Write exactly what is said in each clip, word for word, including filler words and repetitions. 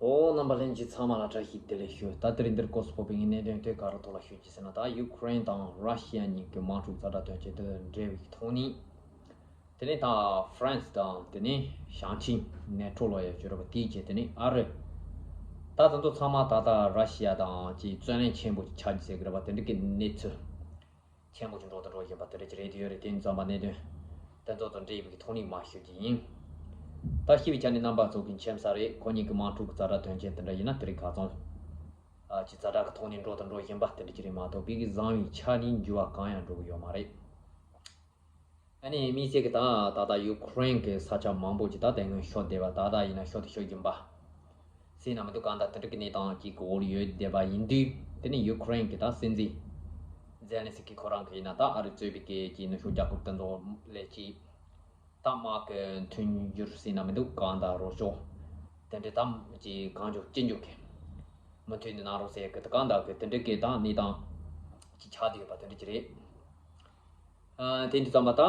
ཨོ། རྣམ་པ་ལྷན་རྒྱས་ཚང་མ་ལ་བཀྲ་ཤིས་བདེ་ལེགས་ཞུ། ད་དེ་རིང་འདིར་སྐོར་སུ་ཕོག་པའི་གནད་དོན་དེ་ག་རེ་ཐོག་ལ་ཞུ་རྒྱུ་ཟེར་ན། ད་ཡུ་ཁུ་རེན་དང་ར་ཤི་ཡ་གཉིས་ཀྱི་དམག་འཁྲུག་ཛ་དྲག་དོན་རྐྱེན་དེ་འབྲེལ་བའི་ཐོག་ནས། དེ་ནས་ད་ཧྥ་རན་སི་དང་དེ་ནས་ཞང་ཆིན་ནེ་ཊོ་ལོ་ཡ་བརྗོད་ར་བ་དེའི་རྗེས་དེ་ནས་ཨ་རི། ད་དེ་ཚོ་ཚང་མ་ད་ལྟ་ར་ཤི་ཡ་དང་ཅིག་བརྩོན་ལེན་ཆེན་པོ་ཆགས་རྒྱུ་ཟེར་གི་ར་བ་དེ་འདྲ་གི་གནས་ཚུལ། ཆེན་པོ་ཅིག་འགྲོ་དང་འགྲོ་བཞིན་པ་དེ་འདྲ་ཅིག་རེད། དེ་ཡོད་རེད། དེ་ཙམ་པ་གནད་དོན་དེ་ཚོ་དང་འབྲེལ་བའི་ཐོག་ནས་མར་ཞུ་རྒྱུ་ཡིན། ད་ཤེས་པའི་ཆ་ནས་རྣམ་པ་ཚོ་གི་མཁྱེན་གསལ་རེད། ཁོ་གཉིས་ཀྱི་དམག་འཁྲུག་གི་ཛ་དྲག་དོན་རྐྱེན་དེ་འདྲ་ཡིན་ན་དེ་རིང་ཁ་སང་ཨ་ཅིག་ཛ་དྲག་གི་ཐོག་ནས་འགྲོ་དང་འགྲོ་བཞིན་པ་དེ་འདྲ་ཅིག་རེད་མ་གཏོགས་དཔེ་གི་བཟང་བའི་ཆ་ནས་འགྱུར་བ་གང་ཡང་འགྲོ་གི་ཡོད་མ་རེད། ཨ་ནི་དམིགས་བསལ་གྱི་ད་ད་ལྟ་ཡུ་ཁུ་རེན་གྱི་ས་ཆ་མང་པོ་ཅིག་ད་དེ་སྔོན་ཤོར་བསྡད་པ། ད་ལྟ་ཡིན་ན་ཤོར་དང་ཤོར་བཞིན་པ་ཟེར་ན་མི་འདུག། གང་ལྟར་དེ་འདྲ་གི་གནས་སྟངས་ཅིག་གི་འོག་ལ་ཡོད་བསྡད་པ་ཡིན་དུས། དེ་ནས་ཡུ་ཁུ་རེན་གྱི་ད་སྲིད་འཛིན་ཛེ་ལན་སི་ཀི་ཁོ་རང་གི་ཡིན་ན་ད་ཨ་རི་གཙོས་པའི་གི་ཅིག་ནུབ་ཕྱོགས་རྒྱལ་ཁབ་དེ་ཚོ་ལས་ཅིག་ད་དམག་གི་མཐུན་འགྱུར་ཟེར་ན་མི་འདུག། གང་ལྟར་རོགས་སྐྱོར་དེ་འདྲ་དམ་ཅིག་གང་མགྱོགས་ཅི་མགྱོགས་གི་མུ་མཐུད་ནས་གནང་རོགས་ཟེར་གི་ད་གང་ལྟར་གི་དེ་འདྲ་གི་ད་གནས་སྟངས་ཅིག་ཆགས་བསྡད་ཡོད་པ་དེ་འདྲ་ཅིག་རེད། ཨ། དེ་འདྲ་ཙམ་པ་ད་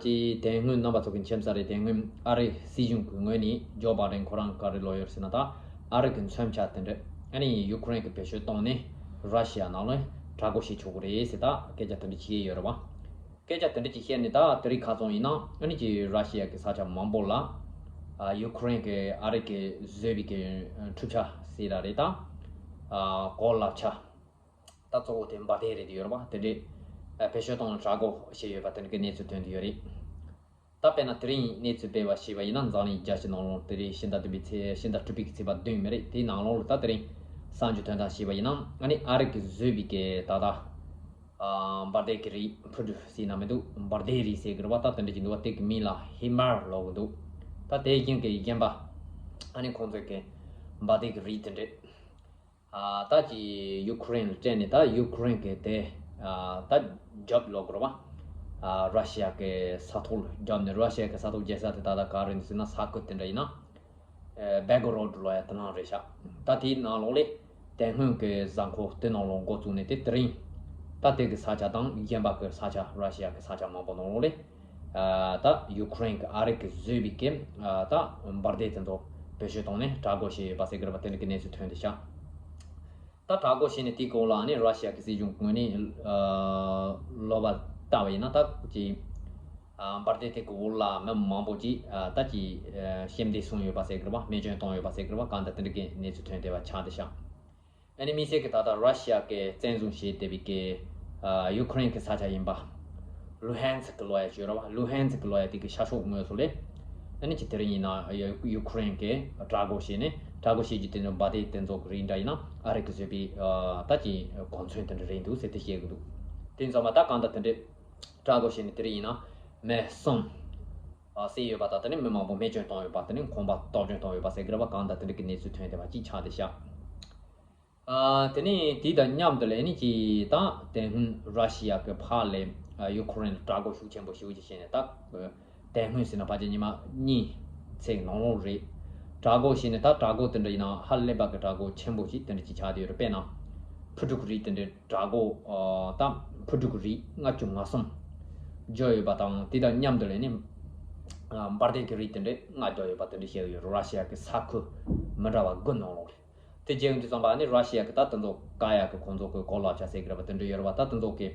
ཅིག་དེ་སྔོན་རྣམ་པ་ཚོ་གི་མཁྱེན་གསལ་རེད། དེ་སྔོན་ཨ་རི་སྲིད་གཞུང་གི་ངོས་ནས་ཇོ་བྷའི་ཌེན་ཁོ་རང་ག་རེ་ལབ་ཡོད་ཟེར་ན། ད་ཨ་རི་གི་མཚོན་ཆ་དེ་འདྲ་ཨ་ནི་ཡུ་ཁུ་རེན་གྱི་བེད་སྤྱོད་བཏང་ནས་ར་ཤི་ཡ་ནང་ལ་དྲག་རྒོལ་བྱེད་ཆོག་གི་རེད་ཟེར་ད་སྐད་ཆ་དེ་འདྲ་བཤད་ཡོད་རེད་བ། སྐད་ཆ་དེ་འདྲ་ཅིག་བཤད་ནས་ད་དེ་རིང་ཁ་སང་ཡིན་ན་ཨ་ནི་ཅིག་ར་ཤི་ཡ་གི་ས་ཆ་མང་པོ་ལ་ཨ་ཡུ་ཁུ་རེན་གྱི་ཨ་རི་གི་བཟོས་པའི་གི་འཕྲུལ་ཆས་ཟེར་ར་རེད། ད་ཨ་གོ་ལག་ཆ། ད་གཙོ་བོ་དེ་འབར་མདེལ་རེད་དེ་ཡོད་རེད་པ། དེ་འདྲའི་ཨ་བེད་སྤྱོད་གཏོང་དྲག་རྒོལ་བྱས་ཡོད་པ་དེ་འདྲ་གི་གནས་ཚུལ་ཐོན་དེ་ཡོད་རེད། ད་དཔེར་ན་དེ་རིང་གནས་ཚུལ་སྤེལ་བ་ཞེས་པ་ཡིན་ན་འཛམ་གླིང་རྒྱལ་སྤྱི་ནང་ལོགས་དེ་རིང་ཕྱི་ཟླ་བདུན་པའི་ཚེས་ཕྱི་ཟླ་དྲུག་པའི་ཚེས་པ་བདུན་མི་རེད། དེའི་ནང་ལོགས་ལ་ད་དེ་རིང་གསར་འགྱུར་ཐོན་སྟངས་ཞེས་པ་ཡིན་ན་ཨ་ནི་ཨ་རི་གི་བཟོས་པའི་གི་ད་ལྟ་ཨ་འབར་མདེལ་གི་རིགས་འཕུར་གྲུ་ཟེར་ན་མི་འདུག། འབར་མདེལ་རིགས་ཟེར་གི་རེད་པ། ད་དེ་འདྲ་ཅིག་འདུག་པ། དེ་གི་མིང་ལ་ཧི་མར་ལབ་གི་འདུག། ད་དེ་བཞིན་གི་གཞན་པ་ཨ་ནི་ཁོང་ཚོས་གི་འབར་མདེལ་གི་རིགས་དེ་འདྲ། ཨ་ད་ཅི་ཡུ་ཁུ་རེན་ལ་སྤྲད་ནས་ད་ཡུ་ཁུ་རེན་གྱི་དེ་ཨ་ད་རྒྱབ་ལོག་རོ་བ། ཨ་ར་ཤི་ཡ་གི་ས་ཐོག་ལ་རྒྱབ་ནས། ར་ཤི་ཡ་གི་ས་ཐོག་བརྗེ་ས་དེ་ད་ལྟ་ག་རེ་འདུག་ཟེར་ན་ས་ཁུལ་དེ་འདྲ་ཡིན་ན་ཨ་བེལ་གོ་རོད་ལོ་ཡ་དེ་ནང་རེད་ཤག། ད་དེའི་ནང་ལོགས་ལས་དེ་སྔོན་གྱི་གཟའ་འཁོར་དེ་ནང་ལོགས་འགོ་བཙུགས་ནས་དེ་དེ་རིང་ད་དེ་གི་ས་ཆ་དང་གཞན་པ་གི་ས་ཆ་ར་ཤི་ཡ་གི་ས་ཆ་མང་པོ་ནང་ལོགས་ལས། ཨ་ད་ཡུ་ཁུ་རེན་གྱི་ཨ་རི་གི་བཟོས་པའི་གི་ཨ་ད་འབར་མདེལ་དེ་ཚོ་བེད་སྤྱོད་བཏང་ནས་དྲག་རྒོལ་བྱས་ཡོད་པ་ཟེར་གི་རེད་པ། དེ་འདྲ་གི་གནས་ཚུལ་ཐོན་བསྡད་ཤག། ད་དྲག་རྒོལ་བྱས་ནས་དེའི་གོང་ལ་ནི་ར་ཤི་ཡ་གི་སྲིད་གཞུང་ངོས་ནས་ཨ་ལོག་པ་ལྟ་བ་ཡིན་ན་ད་ཅིག་ཨ་འབར་མདེལ་དེ་གི་འོག་ལ་མི་མང་པོ་ཅིག་ཨ་ད་ཅིག་ཨ་ཤི་བདེ་སོང་ཡོད་པ་ཟེར་གི་རེད་པ། རྨས་སྐྱོན་བཏང་ཡོད་པ་ཟེར་གི་རེད་པ། གང་ལྟར་དེ་འདྲ་གི་གནས་ཚུལ་ཐོན་བསྡད་པ་ཆགས་བསྡད་ཤག། ཨ་ནི་དམིགས་བསལ་གྱི་ད་ལྟ་ར་ཤི་ཡ་གི་བཙན་བཟུང་བྱས་བསྡད་པའི་གི་ཨ་ཡུ་ཁུ་རེན་གྱི་ས་ཆ་ཡིན་པ། ལུ་ཧན་སི་ཀི་ལབ་ཡ་ཅིག་ཡོད་རེད་པ། ལུ་ཧན་སི་ཀི་ལབ་ཡ་དེ་གི་ཤར་ཕྱོགས་ངོས་སུ་ལས་ཨ་ནི་ཅིག་དེ་རིང་ཡིན་ན་ཡུ་ཡུ་ཁུ་རེན་གྱི་དྲག་རྒོལ་བྱས་ནས། དྲག་རྒོལ་བྱས་རྒྱུ་དེ་ནི་འབར་མདེལ་དེ་ཚོ་གི་རིགས་འདྲ་ཡིན་ན་ཨ་རི་གི་བཟོས་པའི་ཨ་ད་ཅིག་གོ་མཚོན་དེ་འདྲ་རེད་འདུག་ཟེར་དེ་བཤད་གི་འདུག། དེ་ཚང་མ་ད་གང་ལྟར་དེ་འདྲའི་དྲག་རྒོལ་བྱས་ནས་དེ་རིང་ཡིན་ན་མི་གསུམ་ཨ་བསད་ཡོད་པ་དང་། དེ་ནས་མི་མང་པོ་རྨས་སྐྱོན་བཏང་ཡོད་པ། དེ་ནས་ཁང་པ་གཏོར་སྐྱོན་བཏང་ཡོད་པ་ཟེར་གི་རེད་པ། གང་ལྟར་དེ་འདྲ་གི་གནས་ཚུལ་ཐོན་བསྡད་པ་ཅིག་ཆགས་བསྡད་ཤག། ཨ་དེ་ནས་དེ་དང་མཉམ་དུ་ལས་ནི་ཅིག་ད་དེ་སྔོན་ར་ཤི་ཡ་གི་ཕར་ལས་ཨ་ཡུ་ཁུ་རེན་ལ་དྲག་རྒོལ་ཤུགས་ཆེན་པོ་ཞེ་པོ་ཅིག་བྱས་ནས། ད་དེ་སྔོན་ཟེར་ན་ཕལ་ཆེར་ཉི་མ་གཉིས་ཚེ་ནང་ལོགས་རེད། དྲག་རྒོལ་བྱས་ནས། ད་དྲག་རྒོལ་དེ་འདྲ་ཡིན་ན་ཧ་ལས་པ་གི་དྲག་རྒོལ་ཆེན་པོ་ཅིག་དེ་འདྲ་ཅིག་ཆགས་བསྡད་ཡོད་རེད། དཔེར་ན་འཕུར་གྲུ་གི་རིགས་དེ་འདྲའི་དྲག་རྒོལ་ཨ་ད་འཕུར་གྲུ་གི་རིགས་ལྔ་བཅུ་ང་གསུམ་འབྱོར་ཡོད་པ་དང་། དེ་དང་མཉམ་དུ་ལས་ནི་ཨ་འབར་མདེལ་གྱི་རིགས་དེ་འདྲའི་ལྔ་འབྱོར་ཡོད་པ་དེ་འདྲ་བཤད་ཡོད་རེད། ར་ཤི་ཡ་གི་ས་ཁུལ་མི་འདྲ་བ་དགུ་ནང་ལོགས་རེད། དེ་བྱས་ཡོང་དུས་ཙམ་པ་ནི་ར་ཤི་ཡ་གི་ད་དེ་ཚོ་བཀག་ཡ་གི་ཁོང་ཚོ་གི་གོ་ལག་ཆ་ཟེར་གི་རེད་པ། དེ་འདྲ་ཡོད་རེད་པ། ད་དེ་ཚོ་གི་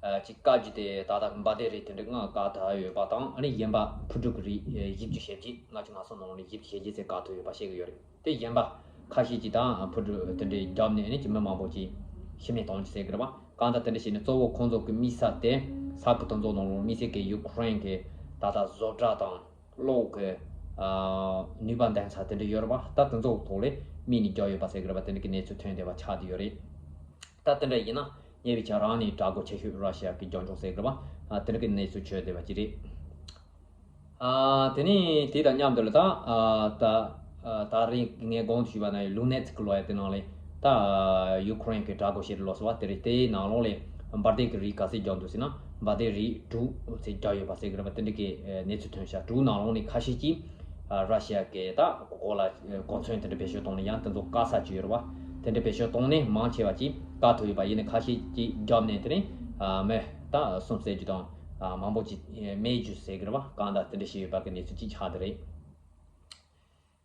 ཨ་ཅིག་བཀག་རྒྱུ་དེ་ད་ལྟ་འབར་མདེལ་རིགས་དེ་འདྲ་ལྔ་བཀག་ཐུབ་ཡོད་པ་དང་། ཨ་ནི་གཞན་པ་འཕུར་གྲུ་གི་རིགས་ཨ་བཞི་བཅུ་ཞེ་བརྒྱད། ལྔ་བཅུ་ང་གསུམ་ནང་ནས་བཞི་བཅུ་ཞེ་བརྒྱད་ཙམ་བཀག་ཐུབ་ཡོད་པ་བཤད་གི་ཡོད་རེད། དེ་གཞན་པ་ཁ་ཤས་ཀྱིས་ད་འཕུར་གྲུ་དེ་འདྲའི་བརྒྱབ་ནས་ནི་ཅིག་མི་མང་པོ་ཅིག་ཤི་རྨས་བཏང་རྒྱུ་ཟེར་གི་རེད་པ། གང་ལྟར་དེ་འདྲ་བྱས་ནས་གཙོ་བོ་ཁོང་ཚོ་གི་དམིགས་ས་དེ་ས་ཁུལ་དེ་ཚོ་ནང་ལོགས་དམིགས་བསལ་གྱི་ཡུ་ཁུ་རེན་གྱི་ད་ལྟ་བཟོ་གྲྭ་དང་གློག་གི་ཨ་ནུས་པ་ལྡན་ས་དེ་འདྲ་ཡོད་རེད་པ། ད་དེ་ཚོ་ཐོག་ལས་དམིགས་ནས་བརྒྱབ་ཡོད་པ་ཟེར་གི་རེད་པ། དེ་འདྲ་གི་གནས་ཚུལ་ཐོན་བསྡད་པ་ཆགས་བསྡད་ཡོད་རེད། ད་དེ་འདྲ་ཡིན་ན་ཉེ་བའི་ཆར་རང་ནས་དྲག་རྒོལ་ཆེ་ཤོས་ར་ཤི་ཡ་གི་རྒྱབ་ལྗོངས་ཟེར་གི་རེད་པ། ཨ་དེ་འདྲ་གི་གནས་ཚུལ་བྱུང་བསྡད་པ་ཅིག་རེད། ཨ་དེ་ནས་དེ་དང་མཉམ་དུ་ལ་ད་ཨ་ད་ཨ་ད་རིང་ངས་གོང་དུ་ཞུས་པ་ནང་བཞིན་ལུ་ནེ་ཚིག་གི་ལོ་ཡ་དེ་ནང་ལས་ད་ཡུ་ཁུ་རེན་གྱི་དྲག་རྒོལ་བྱེད་ལོ་སོ་བ་དེ་རེད། དེའི་ནང་ལོགས་ལས་འབར་མདེལ་གྱི་རིགས་ག་ཚད་བརྒྱབ་འདུག་ཟེར་ན། འབར་མདེལ་རིགས་དྲུག་ཚད་བརྒྱབ་ཡོད་པ་ཟེར་གི་རེད་པ། དེ་འདྲ་གི་གནས་ཚུལ་ཐོན་ཤག། དྲུག་ནང་ལོགས་ནས་ཁ་ཤས་ཀྱིས་ཨ་ར་ཤི་ཡ་གི་ད་གོ་ལ་གོ་མཚོན་དེ་འདྲ་བེད་སྤྱོད་བཏང་ནས་ཡང་དེ་ཚོ་བཀག་ས་ཅིག་ཡོད་རེད་པ། དེ་འདྲ་བེད་སྤྱོད་བཏང་ནས་མང་ཆེ་བ་ཅིག་བཀག་ཐུབ་ཡོད་པ་ཡིན་ནའི་ཁ་ཤས་ཀྱིས་བརྒྱབ་ནས་དེ་ནས་ཨ་མི་ད་གསུམ་བསད་རྒྱུ་དང་ཨ་མང་པོ་ཅིག་རྨས་རྒྱུ་ཟེར་གི་རེད་པ། གང་ལྟར་དེ་འདྲ་ཞིག་ཡོད་པ་གི་གནས་ཚུལ་ཅིག་ཆགས་བསྡད་རེད།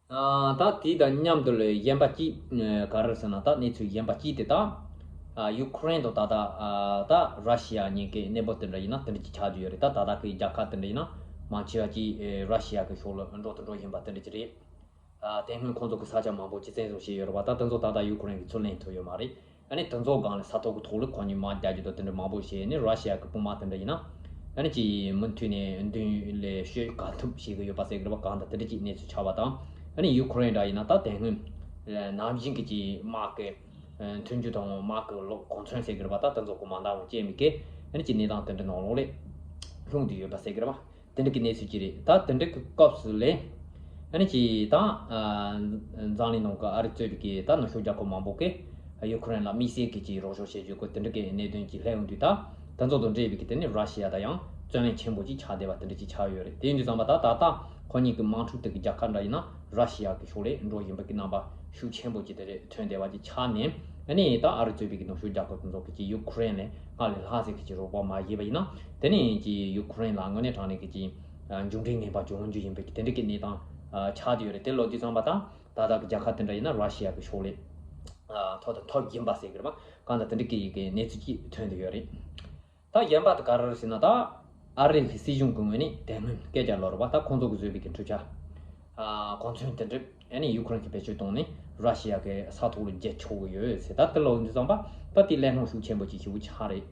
ཨ། ད་དེ་དང་མཉམ་དུ་ལས་གཞན་པ་གཅིག་ཨ། ག་རེ་ཟེར་ན། ད་གནས་ཚུལ་གཞན་པ་གཅིག་དེ་ད་ཨ། ཡུ་ཁུ་རེན་དང་ད་ད་ཨ། ད་ར་ཤི་ཡ་གཉིས་ཀའི་གནས་བབ་དེ་འདྲ་ཡིན་ན་དེ་འདྲ་ཅིག་ཆགས་ཀྱི་ཡོད་རེད། ད་ད་ལྟ་གི་རྒྱལ་ཁབ་དེ་འདྲ་ཡིན་ན་མང་ཆེ་བ་ཅིག་ཨ། ར་ཤི་ཡ་གི་ཕྱོགས་ལ་འགྲོ་དང་འགྲོ་བཞིན་པ་དེ་འདྲ་ཅིག་རེད། ཨ། དེ་སྔོན་ཁོང་ཚོ་གི་ས་ཆ་མང་པོ་ཅིག་བཙན་བཟུང་བྱས་ཡོད་རེད་པ། ད་དེ་ཚོ་ད་ལྟ་ཡུ་ཁུ་རེན་གྱིས་ཚུར་ལེན་ཐུབ་ཡོད་མ་རེད། ཨ་ནི་དེ་ཚོ་སྒང་ལ་ས་ཐོག་གི་ཐོག་ལ་ཁོ་གཉིས་དམག་རྒྱག་རྒྱུ་དང་དེ་འདྲ་མང་པོ་བྱས་ནས། ར་ཤི་ཡ་གི་དཔུང་དམག་དེ་འདྲ་ཡིན་ན་ཨ་ནི་ཅིག་མུ་མཐུད་ནས་མདུན་ལ་བཤོལ་ག་ཐུབ་བྱེད་གི་ཡོད་པ་ཟེར་གི་རེད་པ། གང་ལྟར་དེ་འདྲ་ཅིག་གནས་ཚུལ་ཆགས་པ་དང་། ཨ་ནི་ཡུ་ཁུ་རེན་འདྲ་ཡིན་ན་ད་དེ་སྔོན་ནམ་བཞིན་གྱི་ཅིག་དམག་གི་མཐུན་འགྱུར་དང་དམག་གི་ལོ་གོ་མཚོན་ཟེར་གི་རེད་པ། ད་དེ་ཚོ་གོ་མ་འདང་བ་བྱས་མི་སྐད། ཨ་ནི་ཅིག་གནས་སྟངས་དེ་འདྲ་ནང་ལོགས་ལ་ལྷུང་བསྡད་ཡོད་པ་ཟེར་གི་རེད་པ། དེ་འདྲ་གི་གནས་ཚུལ་ཅིག་རེད། ད་དེ་འདྲ་གི་སྐབས་སུ་ལས་ཨ་ནི་ཅིག་ད་ཨ། འཛམ་གླིང་ནང་གི་ཨ་རི་གཙོས་པའི་གི་ད་ནུབ་ཕྱོགས་རྒྱལ་ཁབ་མང་པོ་གིས་ཡུ་ཁུ་རེན་ལ་དམིགས་བསལ་གྱི་ཅིག་རོགས་སྐྱོར་བྱེད་རྒྱུ་སྐོར་དེ་འདྲ་གི་གནད་དོན་ཅིག་སླེབས་ཡོང་དུས། ད་དེ་ཚོ་དང་འབྲེལ་བའི་གི་དེ་ནི་ར་ཤི་ཡ་ད་ཡང་བརྩོན་ལེན་ཆེན་པོ་ཅིག་བྱ་བསྡད་པ་དེ་འདྲ་ཅིག་ཆགས་ཡོད་རེད། དེ་ཡིན་དུས་ཙམ་པ་ད་ད་ལྟ་ཁོ་གཉིས་ཀྱི་དམག་འཁྲུག་དེ་གི་རྒྱལ་ཁབ་འདྲ་ཡིན་ན་ར་ཤི་ཡ་གི་ཕྱོགས་ལ་འགྲོ་བཞིན་པ་གི་རྣམ་པ་ཤུགས་ཆེན་པོ་ཅིག་དེ་རེད། ཐོན་བསྡད་པ་ཅིག་ཆགས་ནས། ཨ་ནི་ད་ཨ་རི་གཙོས་པའི་གི་ནུབ་ཕྱོགས་རྒྱལ་ཁབ་དེ་ཚོ་གི་ཅིག་ཡུ་ཁུ་རེན་ལ་སྔར་ལས་ལྷག་ཟིན་གི་ཅིག་རོགས་པ་མ་བྱས་པ་ཡིན་ན། དེ་ནི་ཅིག་ཡུ་ཁུ་རེན་ལ་དངོས་གནས་དྲང་གནས་གི་ཅིག་མཇུག་འབྲས་ངན་པ་འབྱུང་རྒྱུ་ཡིན་པའི་གི་དེ་འདྲ་གི་གནས་སྟངས་ཆགས་བསྡད་ཡོད་རེད། དེ་ལོ་དུས་ཙམ་པ་ད་ད་ལྟ་གི་རྒྱལ་ཁབ་དེ་འདྲ་ཡིན་ན་ར་ཤི་ཡ་གི་ཕྱོགས་ལ་ཐོབ་དང་ཐོབ་བཞིན་པ་ཟེར་གི་རེད་པ། གང་ལྟར་དེ་འདྲ་གི་གི་གནས་ཚུལ་ཅིག་ཐོན་བསྡད་ཡོད་རེད། ད་གཞན་པ་དེ་ག་རེ་རེད་ཟེར་ན། ད་ཨ་རི་གི་སྲིད་གཞུང་གི་ངོས་ནས་དེ་སྔོན་སྐད་ཆ་ལབ་རེད་པ། ད་ཁོང་ཚོ་གི་བཟོས་པའི་གི་འཕྲུལ་ཆས་ཨ། གོ་མཚོན་དེ་འདྲ་ཨ་ནི་ཡུ་ཁུ་རེན་གྱིས་བེད་སྤྱོད་བཏང་ནས་ར་ཤི་ཡ་གི་ས་ཐོག་ལ་རྒྱག་ཆོག་གི་ཡོད་ཟེར། ད་དེ་ལོ་དུས་ཙམ་པ་ད་དེ་གླེང་སློང་ཤུགས་ཆེན་པོ་ཅིག་ཞེ་པོ་ཆགས་རེད།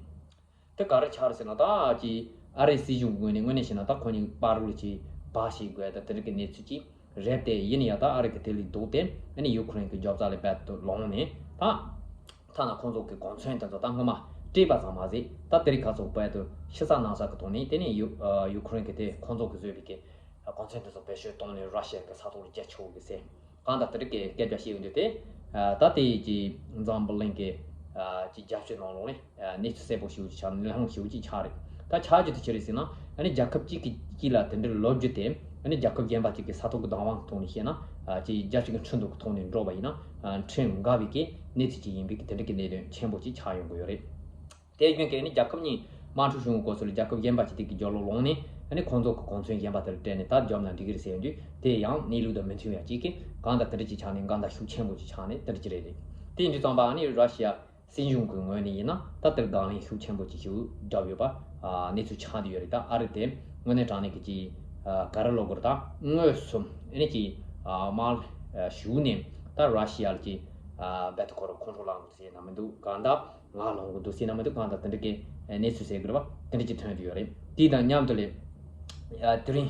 དེ་ག་རེ་ཆགས་རེད་ཟེར་ན། ད་ཅིག་ཨ་རིའི་སྲིད་གཞུང་གི་ངོས་ནས་དངོས་གནས་བྱས་ན་ད་ཁོ་གཉིས་བར་ལ་ཅིག་བར་ཞིག་དགོས་ད་དེ་རིགས་ཀྱི་གནས་ཚུལ་ཅིག་རེད་དེ། ཡིན་ན་ཡང་ད་ཨ་རི་གི་དེ་ལས་ལྡོག་སྟེ་ཨ་ནི་ཡུ་ཁུ་རེན་གྱི་རྒྱབ་རྩ་ལ་རྦད་དེ་ལངས་ནས། ད་ཐ་ན་ཁོང་ཚོ་གི་གོ་མཚོན་དེ་ཚོ་ད་སྔོན་མ་སྤྲད་པ་ཙམ་མ་ཟད། ད་དེ་རིགས་ཁ་ཚོ་རྦད་དེ་ཕྱི་ས་ནང་ས་གི་ཐོག་ནས་དེ་ནས་ཡུ་ཡུ་ཁུ་རེན་གྱི་དེ་ཁོང་ཚོ་གི་བཟོས་པའི་གི་གོ་མཚོན་དེ་ཚོ་བེད་སྤྱོད་བཏང་ནས་ར་ཤི་ཡ་གི་ས་ཐོག་ལ་རྒྱག་ཆོག་གི་ཟེར། གང་ལྟར་དེ་རིགས་ཀྱི་སྐད་ཆ་བཤད་ཡོང་དུས་དེ། ཨ། ད་དེ་ཡི་ཀྱི་འཛམ་བུ་གླིང་གི་ཨ། ཀྱི་རྒྱབ་སྐྱོར་ནང་ལོགས་ནས་ཨ། གནས་ཚུལ་གསལ་པོ་ཞེ་པོ་ཅིག་ཆགས་ནས་གླེང་སློང་ཞེ་པོ་ཅིག་ཆགས་རེད། ད་ཆགས་རྒྱུ་དེ་ཅི་རེད་ཟེར་ན། ཨ་ནི་རྒྱལ་ཁབ་གཅིག་གི་དཀྱིལ་ལ་དེ་འདྲའི་ལོ་རྒྱུས་དེ། ཨ་ནི་རྒྱལ་ཁབ་གཞན་པ་གཅིག་གི་ས་ཐོག་གི་བདག་དབང་གི་ཐོག་ནས་བཤད་ན། ཨ། ཅིག་རྒྱལ་སྤྱི་གི་ཁྲིམས་ཐོག་གི་ཐོག་ནས་འགྲོ་བ་ཡིན་ན། ཨ། ཁྲིམས་འགལ་བའི་གི་གནས་ཚུལ་ཅིག་ཡིན་པའི་གི་དེ་འདྲ་གི་གནད་དོན་ཆེན་པོ་ཅིག་ཆགས་ཡོང་གི་ཡོད་རེད། དེ་རྒྱུན་གྱི་ནི་རྒྱལ་ཁབ་གཉིས་དམག་འཁྲུག་བྱུང་བའི་སྐབས་སུ་ལ་རྒྱལ་ཁབ་གཞན་པ་ཅིག་དེ་གི་རྒྱབ་ལོགས་ལངས་ནས། ཨ་ནི་ཁོང་ཚོ་གི་གོ་མཚོན་གཞན་པ་དེ་ལ་སྤྲད་ནས་ད་རྒྱབ་ན་འགྲིག་གི་རེད་ཟེར་ཡོང་དུས། དེ་ཡང་གནས་ལུགས་དང་མི་མཐུན་པ་ཅིག་གི་གང་ལྟར་དེ་འདྲ་ཅིག་ཆགས་ནས་འགལ་ཟླ་ཤུགས་ཆེན་པོ་ཅིག་ཆགས་ནས་དེ་འདྲ་ཅིག་རེད་རེད། དེ་ཡིན་དུས་ཙམ་པ་ཨ་ནི་ར་ཤི་ཡ་སྲིད་གཞུང་གི་ངོས་ནས་ཡིན་ན་ད་དེར་དང་ལེན་ཤུགས་ཆེན་པོ་ཅིག་ཞུ་བརྒྱབ་ཡོད་པ། ཨ། གནས་ཚུལ་ཆགས་བསྡད་ཡོད་རེད། ད་ཨ་རི་དེ་དངོས་གནས་དྲང་གནས་ཀྱི་ཅིག་ཨ། ག་རེ་ལབ་དགོས་རེད། ད་མངོན་སུམ་ཨ་ནི་ཅིག་ཨ། དམག་ཞུགས་ནས་ད་ར་ཤི་ཡ་ལ་ཅིག་ཨ། རྦད་དེ་ཁོ་རང་ཁོང་ཁྲོ་ལངས་འདུག་ཟེར་ན་མི་འདུག་གང་ལྟར། ང་ལོང་གི་འདུག་ཟེར་ན་མི་འདུག་གང་ལྟར་དེ་འདྲ་གི་གནས་ཚུལ་ཟེར་དགོས་རེད་པ། དེ་འདྲ་ཅིག་ཐོན་བསྡད་ཡོད་རེད། དེ་དང་མཉམ་དུ་ལས། ཨ། དེ་རིང་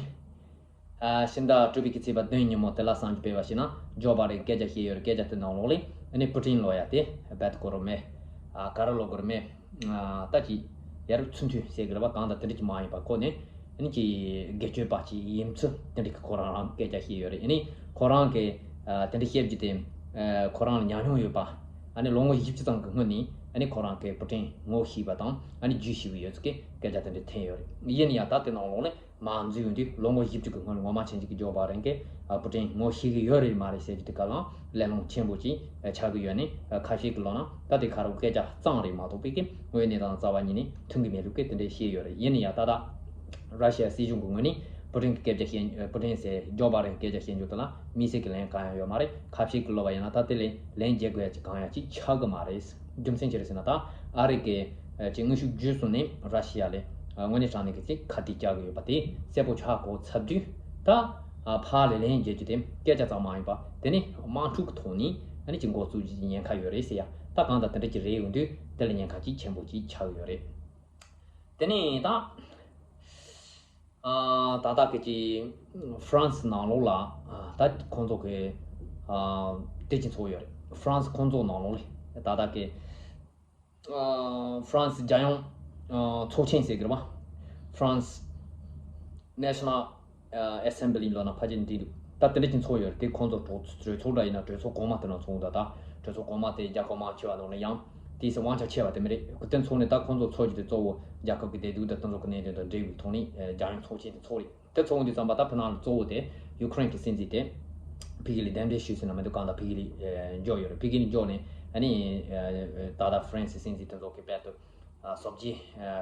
ཨ། ཕྱི་ཟླ་དྲུག་པའི་གི་ཚེས་པ་བདུན་ཉིན་མོ་དེ་ལ་བསམ་གྱིས་ཕེབས་པ་ཞིག་ན། ཇོ་བྷ་རེན་སྐད་ཆ་བཤད་ཡོད་རེད། སྐད་ཆ་དེ་ནང་ལོགས་ལ་ཨ་ནི་པུ་ཏིན་ལབ་ཡ་དེ་རྦད་དེ་ཁོ་རང་མེད། ཨ། ག་རེ་ལབ་དགོས་རེད། མེད། ཨ། ད་ཅིག་ཡ་རབས་ཚུལ་མཐུན་ཟེར་དགོས་རེད་པ། གང་ལྟར་དེ་འདྲ་ཅིག་མ་ཡིན་པ་ཁོ་ནི་ཨ་ནི་ཅིག་སྒེར་གཅོད་པ་ཅིག་ཡིན་ཚུལ་དེ་འདྲ་གི་ཁོ་རང་རང་སྐད་ཆ་བཤད་ཡོད་རེད། ཨ་ནི་ཁོ་རང་གི་ཨ། དེ་འདྲ་བཤད་རྒྱུ་དེ་ཨ། ཁོ་རང་ལ་ཉམས་མྱོང་ཡོད་པ། ཨ་ནི་ལོ་ངོ་བཞི་བཅུ་ཙམ་གི་སྔོན་ནས་ཨ་ནི་ཁོ་རང་གིས་པུ་ཏིན་ངོ་ཤེས་པ་དང་ཨ་ནི་རྒྱུས་ཤེས་པ་ཡོད་ཚུལ་གྱི་སྐད་ཆ་དེ་འདྲ་ཐོན་ཡོད་རེད། ཡིན་ན་ཡང་ད་དེ་ནང་ལོགས་ནས་མར་འཛུལ་ཡོང་དུས་ལོ་ངོ་བཞི་བཅུ་གི་སྔོན་ངོ་མ་ཆེན་ཅིག་གི་ཇོ་བྷ་རེན་གྱིས་ཨ། པུ་ཏིན་ངོ་ཤེས་གི་ཡོད་རེད་མ་རེད་ཟེར་རྒྱུ་དེ་ག་ལའང་གླེང་སློང་ཆེན་པོ་ཅིག་ཆགས་ཀྱི་ཡོད་ནས། ཨ། ཁ་ཤས་ཀྱིས་ལབ་ན་ད་དེ་ཁ་རོག་སྐད་ཆ་གཙང་རེད་མ་གཏོགས་པའི་གི་དངོས་ཡོད་གནས་སྟངས་རྩ་བ་ཉིད་ནས་མཐུན་གྱི་མེད་ལུགས་ཀྱི་དེ་འདྲ་བཤད་ཡོད་རེད། ཡིན་ན་ཡང་ད་ལྟ་ར་ཤི་ཡ་སྲིད་གཞུང་གི་ངོས་ནས་པུ་ཏིན་གྱི་སྐད་ཆ་བཤད། པུ་ཏིན་ཟེར་ཇོ་བྷ་རེན་སྐད་ཆ་བཤད་རྒྱུ་དེ་ལ་དམིགས་བསལ་གྱི་ལན་གང་ཡང་ཡོད་མ་རེད། ཁ་ཤས་ཀྱིས་ལབ་པ་ཡིན་ན་ད་དེ་ལས་ལན་རྒྱག་དགོས་ཡ་ཅིག་གང་ཡང་ཅིག་ཆགས་ཀྱི་མ་རེད། རྒྱུ་མཚན་ཅི་རེད་ཟེར་ན། ད་ཨ་རི་གི་ཨ། ཅིག་དངོས་ཤུགས་བརྒྱུད་གསུམ་ནས་ར་ཤི་ཡ་ལ་ཨ། དངོས་གནས་དྲང་གནས་ཀྱི་ཅིག་ཁ་གཏད་བཅག་གི་ཡོད་པ་དེ་གསལ་པོ་ཆགས་གོ་ཚར་དུས། ད་ཨ། ཕར་ལ་ལན་རྒྱག་རྒྱུ་དེ་སྐད་ཆ་ཙམ་མ་ཡིན་པ་དེ་ནི་དམག་འཁྲུག་གི་ཐོག་ནས་ཨ་ནི་ཅིག་འགོ་བཙུགས་རྒྱུ་ཉེན་ཁ་ཡོད་རེད་ཟེར་ཡ། ད་གང་ལྟར་དེ་འདྲ་ཅིག་རེད་ཡོང་དུས་དེ་ལ་ཉེན་ཁ་ཅིག་ཆེན་པོ་ཅིག་ཆགས་ཀྱི་ཡོད་རེད། དེ་ནས་ད་ཨ། ད་ལྟ་གི་ཅིག་ཧྥ་རན་སི་ནང་ལོགས་ལ་ཨ། ད་ཁོང་ཚོ་གི་ཨ། དེ་ཅིག་ཚོགས་ཡོད་རེད། ཧྥ་རན་སི་ཁོང་ཚོ་ནང་ལོགས་ལ་ད་ལྟ་གི་ཨ། ཧྥ་རན་སི་རྒྱལ་ཡོངས་ཨ། ཚོགས་ཆེན་ཟེར་གི་རེད་པ། France National Assembly ལབ་ན་ཕལ་ཆེར་འགྲིག་འདུག་ད་དེ་འདྲ་ཅིག་ཚོགས་ཡོད་རེད། དེ་ཁོང་ཚོ་གྲོས་གྲོས་ཚོགས་འདྲ་ཡིན་ན་གྲོས་ཚོགས་གོང་མ་དེ་ནང་ཚོགས་འདུག་ད་གྲོས་ཚོགས་གོང་མ་དེ་རྒྱལ་ཁབ་མང་ཆེ་བ་ནང་ནས་ཡང་དེའི་སྲིད་དབང་ཆ་ཆེ་བ་དེ་མི་རེད། དེ་ཚོགས་ནས་ད་ཁོང་ཚོ་ཚོགས་རྒྱུ་དེ་གཙོ་བོ་རྒྱལ་ཁབ་ཀྱི་བདེ་སྡུག་དང་དེ་ཚོ་གི་གནད་དོན་དང་འབྲེལ་བའི་ཐོག་ནས་རྒྱལ་ཡོངས་ཚོགས་ཆེན་དེ་ཚོགས་རེད། དེ་ཚོགས་འདུ་ཙམ་པ་ད་ཕི་ནང་ལ་གཙོ་བོ་དེ་ཡུ་ཁུ་རེན་གྱི་སྲིད་འཛིན་དེ་ཕ་གི་ལ་གདན་འདྲེན་ཞུས་ཟིན་ན་མི་འདུག་གང་ལྟར་ཕ་གི་ལ་འབྱོར་ཡོད་རེད། ཕ་གི་ལ་འབྱོར་ནས་ཨ་ནི་ད་ལྟ་ཧྥ་རན་སི་སྲིད་འཛིན་དེ་ཚོ་གི་རྦད་དེ་སོ་བརྒྱད་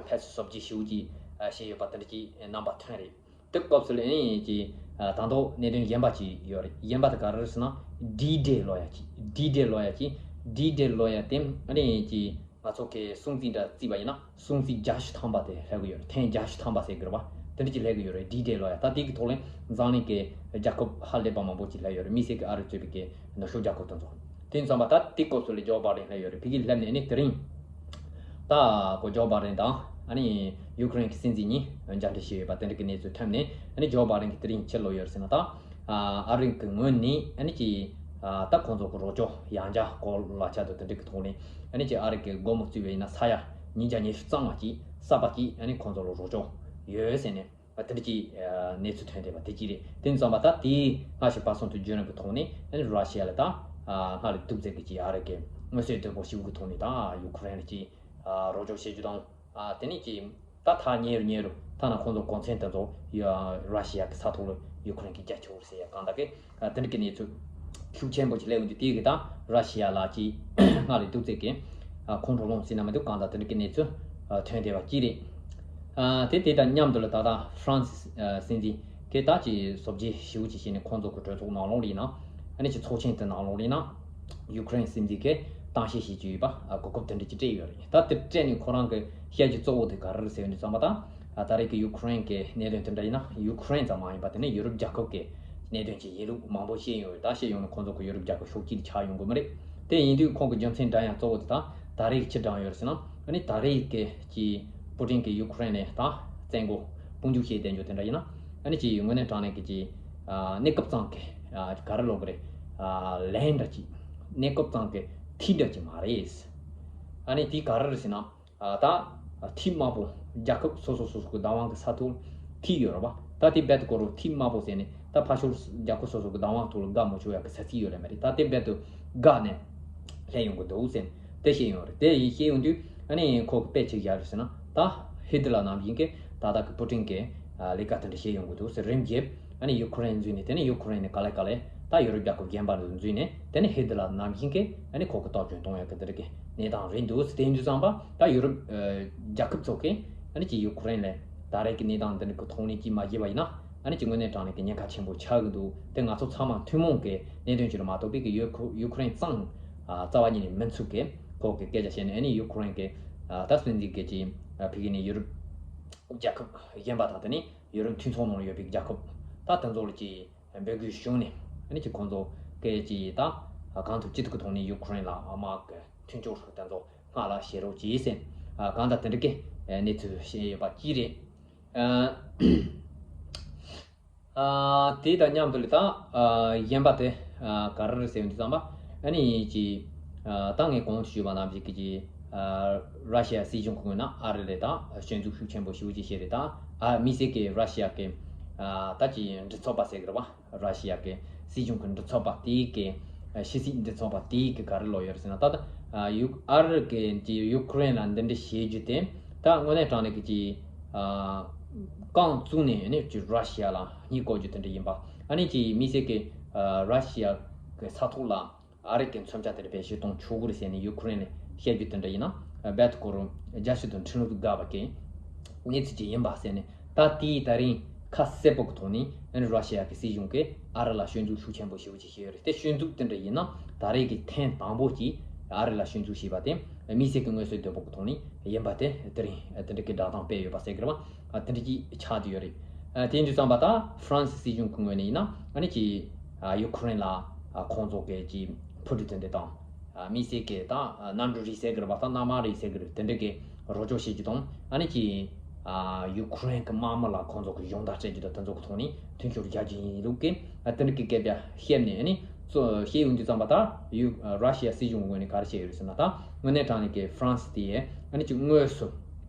ཕེབས་བསུ་སོ་བརྒྱད་ཞེ་པོ་ཅིག་བྱས་ཡོད་པ་དེ་འདྲ་ཅིག་རྣམ་པ་ཐོན་རེད། དེ་སྐབས་སུ་ལ་ཨ་ནི་ཅིག་ཨ་དང་ཐོག་གནད་དོན་གཞན་པ་ཅིག་ཡོད་རེད། གཞན་པ་དེ་ག་རེ་རེད་ཟེར་ན། ཌི་ཌེ་ལོ་ཡ་ཅིག་ཌི་ཌེ་ལོ་ཡ་ཅིག་ཌི་ཌེ་ལོ་ཡ་དེ་ཨ་ནི་ཅིག་ང་ཚོ་གི་སྲུང་བརྩི་འདྲ་བརྩིས་པ་ཡིན་ན། སྲུང་བརྩི་བརྒྱད་ཅུ་ཐམ་པ་དེ་སླེབས་ཀྱི་ཡོད་རེད། ཐེངས་བརྒྱད་ཅུ་ཐམ་པ་ཟེར་གི་རེད་པ། དེ་འདྲ་ཅིག་སླེབས་ཀྱི་ཡོད་རེད། ཌི་ཌེ་ལོ་ཡ། ད་དེ་གི་ཐོག་ལ་འཛམ་གླིང་གི་རྒྱལ་ཁབ་ཧ་ལས་པ་མང་པོ་ཅིག་སླེབས་ཡོད་རེད། དམིགས་བསལ་གྱི་ཨ་རི་གཙོས་པའི་གི་ནུབ་ཕྱོགས་རྒྱལ་ཁབ་དེ་ཚོ། དེ་ཙམ་པ་ད་དེ་སྐབས་སུ་ལ་ཇོ་བྷའི་ཌེན་སླེབས་ཡོད་རེད། ཕ་གིར་སླེབས་ནས་ཨ་ནི་དེ་རིང་ད་ཁོ་ཇོ་བྷའི་ཌེན་དང་ཨ་ནི་ཡུ་ཀེ་རེན་གྱི་སྲིད་འཛིན་གཉིས་མཇལ་འཕྲད་བྱས་ཡོད་པ། དེ་འདྲ་གི་གནས་ཚུལ་ཐོན་ནས། ཨ་ནི་ཇོ་བྷའི་ཌེན་གྱིས་དེ་རིང་ཕྱིར་ལོག་ཡོད་རེད་ཟེར་ན། ད་ཨ་རི་གི་ངོས་ནས་ཨ་ནི་ཅིག་ད་ཁོང་ཚོ་གི་རོགས་སྐྱོར་ཡང་བསྐྱར་གོ་ལ་ཆ་དང་དེ་འདྲ་གི་ཐོག་ནས། ཨ་ནི་ཅིག་ཨ་རི་གི་སྒོར་མོ་བརྩིས་པ་ཡིན་ན་ས་ཡ་ཉིས་བརྒྱ་ཉི་ཤུ་རྩ་ལྔ་ཅིག་གསར་པ་ཅིག་ཨ་ནི་ཁོང་ཚོ་ལ་རོགས་སྐྱོར་ཡོད་ཟེར་ནས། ཨ་དེ་འདྲ་ཅིག་ཨ་གནས་ཚུལ་ཐོན་བསྡད་པ་དེ་གཅིག་རེད། དེ་ཙམ་པ་ད་དེའི་སྔ་ཕྱི་བར་གསུམ་དུ་བརྗོད་རིམ་གྱི་ཐོག་ནས། ཨ་ནི་ར་ཤི་ཡ་ལ་ད་ཨ་སྔར་ལས་སྡུག་ཙམ་གྱི་ཅིག་ཨ་རི་གི་མངོན་གསལ་དོད་པོ་ཞིག་གི་ཐོག་ནས་ད་ཡུ་ཀེ་རེན་ལ་ཅིག་ཨ་རོགས་སྐྱོར་བྱེད་རྒྱུ་དང་། ཨ་དེ་ནས་ཅིག་ད་ཐག་ཉེ་རུ་ཉེ་རུ་ཐ་ན་ཁོང་ཚོ་གོ་མཚོན་དེ་ཚོ་ཡ་ར་ཤི་ཡ་གི་ས་ཐོག་ལ་ཡུ་ཀེ་རེན་གྱིས་རྒྱག་ཆོག་རེད་ཟེར་ཡ་གང་ལྟར་གི། ཨ་དེ་འདྲ་གི་གནས་ཚུལ་ཤུགས་ཆེན་པོ་ཞིག་སླེབས་ཡོང་དུས། དེ་གི་ད་ར་ཤི་ཡ་ལ་ཅིག་སྔར་ལས་སྡུག་ཙམ་གི་ཨ་ཁོང་ཁྲོ་ལངས་ཟེར་ན་མི་འདུག་གང་ལྟར་དེ་འདྲ་གི་གནས་ཚུལ་ཨ་ཐོན་བསྡད་པ་གཅིག་རེད། ཨ་དེ་དེ་དང་མཉམ་དུ་ལ་ད་ལྟ་ཧྥ་རན་སི་ཨ་སྲིད་འཛིན་གྱིས་ད་ཅིག་བཟོ་བཅོས་ཞེ་པོ་ཅིག་བྱས་ནས། ཁོང་ཚོ་གི་གྲོས་ཚོགས་ནང་ལོགས་ལ་ཡིན་ན། ཨ་ནི་ཅིག་ཚོགས་ཆེན་དེ་ནང་ལོགས་ལ་ཡིན་ན། ཡུ་ཀེ་རེན་སྲིད་འཛིན་གྱིས་གཏམ་བཤད་བྱེད་ཀྱི་ཡོད་པ། ཨ་གོ་སྐབས་དེ་འདྲ་ཅིག་སྤྲད་ཡོད་རེད། ད་དེ་སྤྲད་ནས་ཁོ་རང་གི་བཤད་རྒྱུ་གཙོ་བོ་དེ་ག་རེ་རེད་ཟེར་བ་ནས་ཙམ་པ། ད་ད་རེས་ཀྱི་ཡུ་ཀེ་རེན་གྱི་གནད་དོན་དེ་འདྲ་ཡིན་ན། ཡུ་ཀེ་རེན་ཙམ་མ་ཡིན་པ་དེ་ནི་ཡུ་རོབ་རྒྱལ་ཁབ་ཀྱི་གནད་དོན་ཅིག་ཡིན་ལུགས་མང་པོ་བཤད་ཡོད་རེད། ད་བཤད་ཡོང་ན་ཁོང་ཚོ་གི་ཡུ་རོབ་རྒྱལ་ཁབ་ཤོག་སྐྱིད་ཆགས་ཡོང་གི་མ་རེད། དེ་ཡིན་དུས་ཁོང་གི་རྒྱུ་མཚན་འདྲ་ཡང་གཙོ་བོ་དེ་ད་ད་རེས་ཅི་འདྲ་ཡོད་རེད་ཟེར་ན། ཨ་ནི་ད་རེས་ཀྱི་ཅིག་པུ་ཏིན་གྱིས་ཡུ་ཀེ་རེན་ལ་ད་བཙན་རྒོལ་དཔུང་འཇུག་བྱས་བསྡད་རྒྱུ་དེ་འདྲ་ཡིན་ན། ཨ་ནི་ཅིག་དངོས་གནས་དྲང་གནས་ཀྱི་ཅིག་ཨ་གནས་སྐབས་ཙམ་གྱི་ཨ་ག་རེ་ལབ་དགོས་རེད། ཨ་ལན་འདྲ་ཅིག་གནས་སྐབས་ཙམ་གྱི་ཐིག་འདྲ་ཅིག་མ་རེད། ཨ་ནི་དེ་ག་རེ་རེད་ཟེར་ན། ཨ་ད་ཐིག་དམར་པོ་རྒྱལ་ཁབ་སོ་སོ་སོ་སོ་གི་བདག་དབང་གི་ས་ཐོག་ཐིག་ཡོད་རེད་པ། ད་དེ་རྦད་དེ་ཁོ་རང་ཐིག་དམར་པོ་ཟེར་ནས། ད་ཕར་ཕྱོགས་རྒྱལ་ཁབ་སོ་སོ་གི་བདག་དབང་ཐོག་ལ་བཀག་མ་ཆོག་ཡག་གི་ས་ཚིགས་ཡོད་རེད་མ་རེད། ད་དེ་རྦད་དེ་བཀག་ནས་སླེབས་ཡོང་གི་འདུག་ཟེར་ནས་དེ་བཤད་ཡོང་རེད། དེ་བཤད་ཡོང་དུས་ཨ་ནི་ཁོ་གི་དཔེ་ཅིག་བཞག་རེད་ཟེར་ན། ད་ཧི་ཏི་ལར་ནང་བཞིན་གྱི་ད་ལྟ་གི་པུ་ཏིན་གྱིས་ཨ་ལས་ཀ་དེ་འདྲ་བྱས་ཡོང་གི་འདུག་ཟེར། རིམ་གྱིས་ཨ་ནི་ཡུ་ཀེ་རེན་འཛུལ་ནས། དེ་ནས་ཡུ་ཀེ་རེན་ནས་ག་ལེ་ག་ལེ་ད་ཡུ་རོབ་རྒྱལ་ཁབ་གཞན་པ་ལ་འཛུལ་ནས། དེ་ནས་ཧི་ཏི་ལར་ནང་བཞིན་གྱི་ཨ་ནི་ཁོ་གི་སྟོབས་ཆེན་གཏོང་ཡག་གི་དེ་འདྲ་གི་གནས་སྟངས་རེད་འདུག་ཟེར། དེ་ཡིན་དུས་ཙམ་པ་ད་ཡུ་རོབ་ཨ་རྒྱལ་ཁབ་ཚོ་གིས་ཨ་ནི་ཅིག་ཡུ་ཀེ་རེན་ལ་ད་རེས་ཀྱི་གནས་སྟངས་འདི་འདྲ་གི་ཐོག་ནས་ཅིག་མ་བྱས་པ་ཡིན་ན། ཨ་ནི་ཅིག་དངོས་གནས་དྲང་གནས་ཀྱི་ཉེན་ཁ་ཆེན་པོ་ཆགས་ཀྱི་འདུག་དེ་ང་ཚོ་ཚང་མ་ཐུན་མོང་གི་གནད་དོན་ཅིག་ལ་མ་གཏོགས་པའི་གི་ཡུ་ཁུ་ཡུ་ཀེ་རེན་གཙང་ཨ་རྩ་བ་ཉིད་ནས་མི་ཚུགས་གི། ཁོ་གི་སྐད་ཆ་བཤད་ནས། ཨ་ནི་ཡུ་ཀེ་རེན་གྱི་ཨ་ད་སྲིད་འཛིན་གྱི་ཅིག་ཨ་ཕ་གི་ནས་ཡུ་རོབ་རྒྱལ་ཁབ་གཞན་པ་དང་། དེ་ནས་ཡུ་རོབ་མཐུན་ཚོགས་ནང་ཡོད་པའི་རྒྱལ་ཁབ་ད་དེ་ཚོ་ལ་ཅིག་འབོད་སྐུལ་ཞུས་ནས། ཨ་ནི་ཅིག་ཁོང་ཚོ་གི་ཅིག་ད་གང་ཐུབ་ཅི་ཐུབ་ཀྱི་ཐོག་ནས་ཡུ་ཀེ་རེན་ལ་དམག་གི་མཐུན་སྦྱོར་དེ་ཚོ་སྔར་ལ་བྱེད་རོགས་གྱིས་ཟེར། ཨ་གང་ལྟར་དེ་འདྲ་གི་གནས་ཚུལ་བཤད་ཡོད་པ་གཅིག་རེད། ཨ་ཨ་དེ་དང་མཉམ་དུ་ལ་ད་ཨ་གཞན་པ་དེ་ཨ་ག་རེ་རེད་ཟེར་བ་འདི་ཙམ་པ། ཨ་ནི་ཅིག་ཨ་ད་ངས་གོང་དུ་ཞུས་པ་ནང་བཞིན་གྱི་ཅིག་ཨ་ར་ཤི་ཡ་སྲིད་གཞུང་གི་ངོས་ན་ཨ་རི་ལ་ད་སྐྱོན་འཛུགས་ཤུགས་ཆེན་པོ་ཞེ་པོ་ཅིག་བྱས་རེད། ད་ཨ་དམིགས་བསལ་གྱི་ར་ཤི་ཡ་གི་ཨ་ད་ཅིག་མགྲིན་ཚབ་པ་ཟེར་གི་རེད་པ། ར་ཤི་ཡ་གི་སྲིད་གཞུང་གི་མགྲིན་ཚབ་པ་དེ་གི་ཨ་ཕྱི་སྲིད་མགྲིན་ཚབ་པ་དེ་གི་ག་རེ་ལབ་ཡོད་རེད་ཟེར་ན། ད་ད་ཨ་ཡུ་ཨ་རི་གི་ཅིག་ཡུ་ཀེ་རེན་ལ་འདི་འདྲ་བྱེད་རྒྱུ་དེ་ད་དངོས་གནས་དྲང་གནས་ཀྱི་ཅིག་ཨ་རྐང་བཙུགས་ནས་ནི་ཅིག་ར་ཤི་ཡ་ལ་སྙད་བཀོད་རྒྱུ་དེ་འདྲ་ཡིན་པ། ཨ་ནི་ཅིག་དམིགས་བསལ་གྱི་ཨ་ར་ཤི་ཡ་གི་ས་ཐོག་ལ་ཨ་རི་གི་མཚོན་ཆ་དེ་འདྲ་བེད་སྤྱོད་གཏོང་ཆོག་གི་རེད་ཟེར་ནས་ཡུ་ཀེ་རེན་ལ་བཤད་རྒྱུ་དེ་འདྲ་ཡིན་ན། རྦད་དེ་ཁོ་རང་རྒྱལ་སྤྱི་དང་འཕྲིན་ལས་དགའ་བ་གི་གནས་ཚུལ་ཅིག་ཡིན་པ་ཟེར་ནས། ད་དེའི་ད་རིང་ཁ་གསལ་པོ་གི་ཐོག་ནས་ཨ་ནི་ར་ཤི་ཡ་གི་སྲིད་གཞུང་གིས་ཨ་རི་ལ་སྐྱོན་འཛུགས་ཤུགས་ཆེན་པོ་ཞེ་པོ་ཅིག་བྱས་ཡོད་རེད། དེ་སྐྱོན་འཛུགས་དེ་འདྲ་ཡིན་ན། ད་རེས་ཀྱི་ཐེངས་དང་པོ་ཅིག་ཨ་རི་ལ་སྐྱོན་འཛུགས་བྱས་པ་དེ་དམིགས་བསལ་གྱི་མངོན་གསལ་དོད་པོ་གི་ཐོག་ནས་ཡིན་པ་དེ་དེ་རིང་དེ་འདྲ་གི་བསྒྲགས་གཏམ་སྤེལ་ཡོད་པ་ཟེར་གི་རེད་པ། ཨ་དེ་འདྲ་ཅིག་ཆགས་བསྡད་ཡོད་རེད། ཨ་དེ་འདྲ་ཙམ་པ་ད་ཧྥ་རན་སི་སྲིད་གཞུང་གི་ངོས་ནས་ཡིན་ན། ཨ་ནི་ཅིག་ཨ་ཡུ་ཀེ་རེན་ལ་ཨ་ཁོང་ཚོ་གི་ཅིག་འཕུར་གྲུ་དེ་འདྲ་དང་། ཨ་དམིགས་བསལ་གྱི་ད་ཨ་གནམ་གྲུ་རེད་ཟེར་གི་རེད་པ། ད་གནམ་དམག་རེད་ཟེར་གི་རེད། དེ་འདྲ་གི་རོགས་སྐྱོར་བྱེད་རྒྱུ་དང་། ཨ་ནི་ཅིག་ཨ་ཡུ་ཀེ་རེན་གྱི་དམག་མི་ལ་ཁོང་ཚོ་གི་སྦྱོང་བརྡར་སྤྲད་རྒྱུ་དང་། དེ་ཚོ་གི་ཐོག་ནས་མཐུན་སྦྱོར་རྒྱག་རྒྱུ་ཡིན་ལུགས་ཀྱི་ཨ་དེ་འདྲ་གི་སྐད་ཆ་བཤད་ནས། ཨ་ནི་གཙོ་བཤད་ཡོང་དུས་ཙམ་པ་ད་ཡུ་ར་ཤི་ཡ་སྲིད་གཞུང་ངོས་ནས་ག་རེ་བཤད་ཡོད་རེད་ཟེར་ན། ད་དངོས་གནས་དྲང་གནས་ཀྱི་ཧྥ་རན་སི་དེ་ཨ་ནི་ཅིག་དངོས་སུ་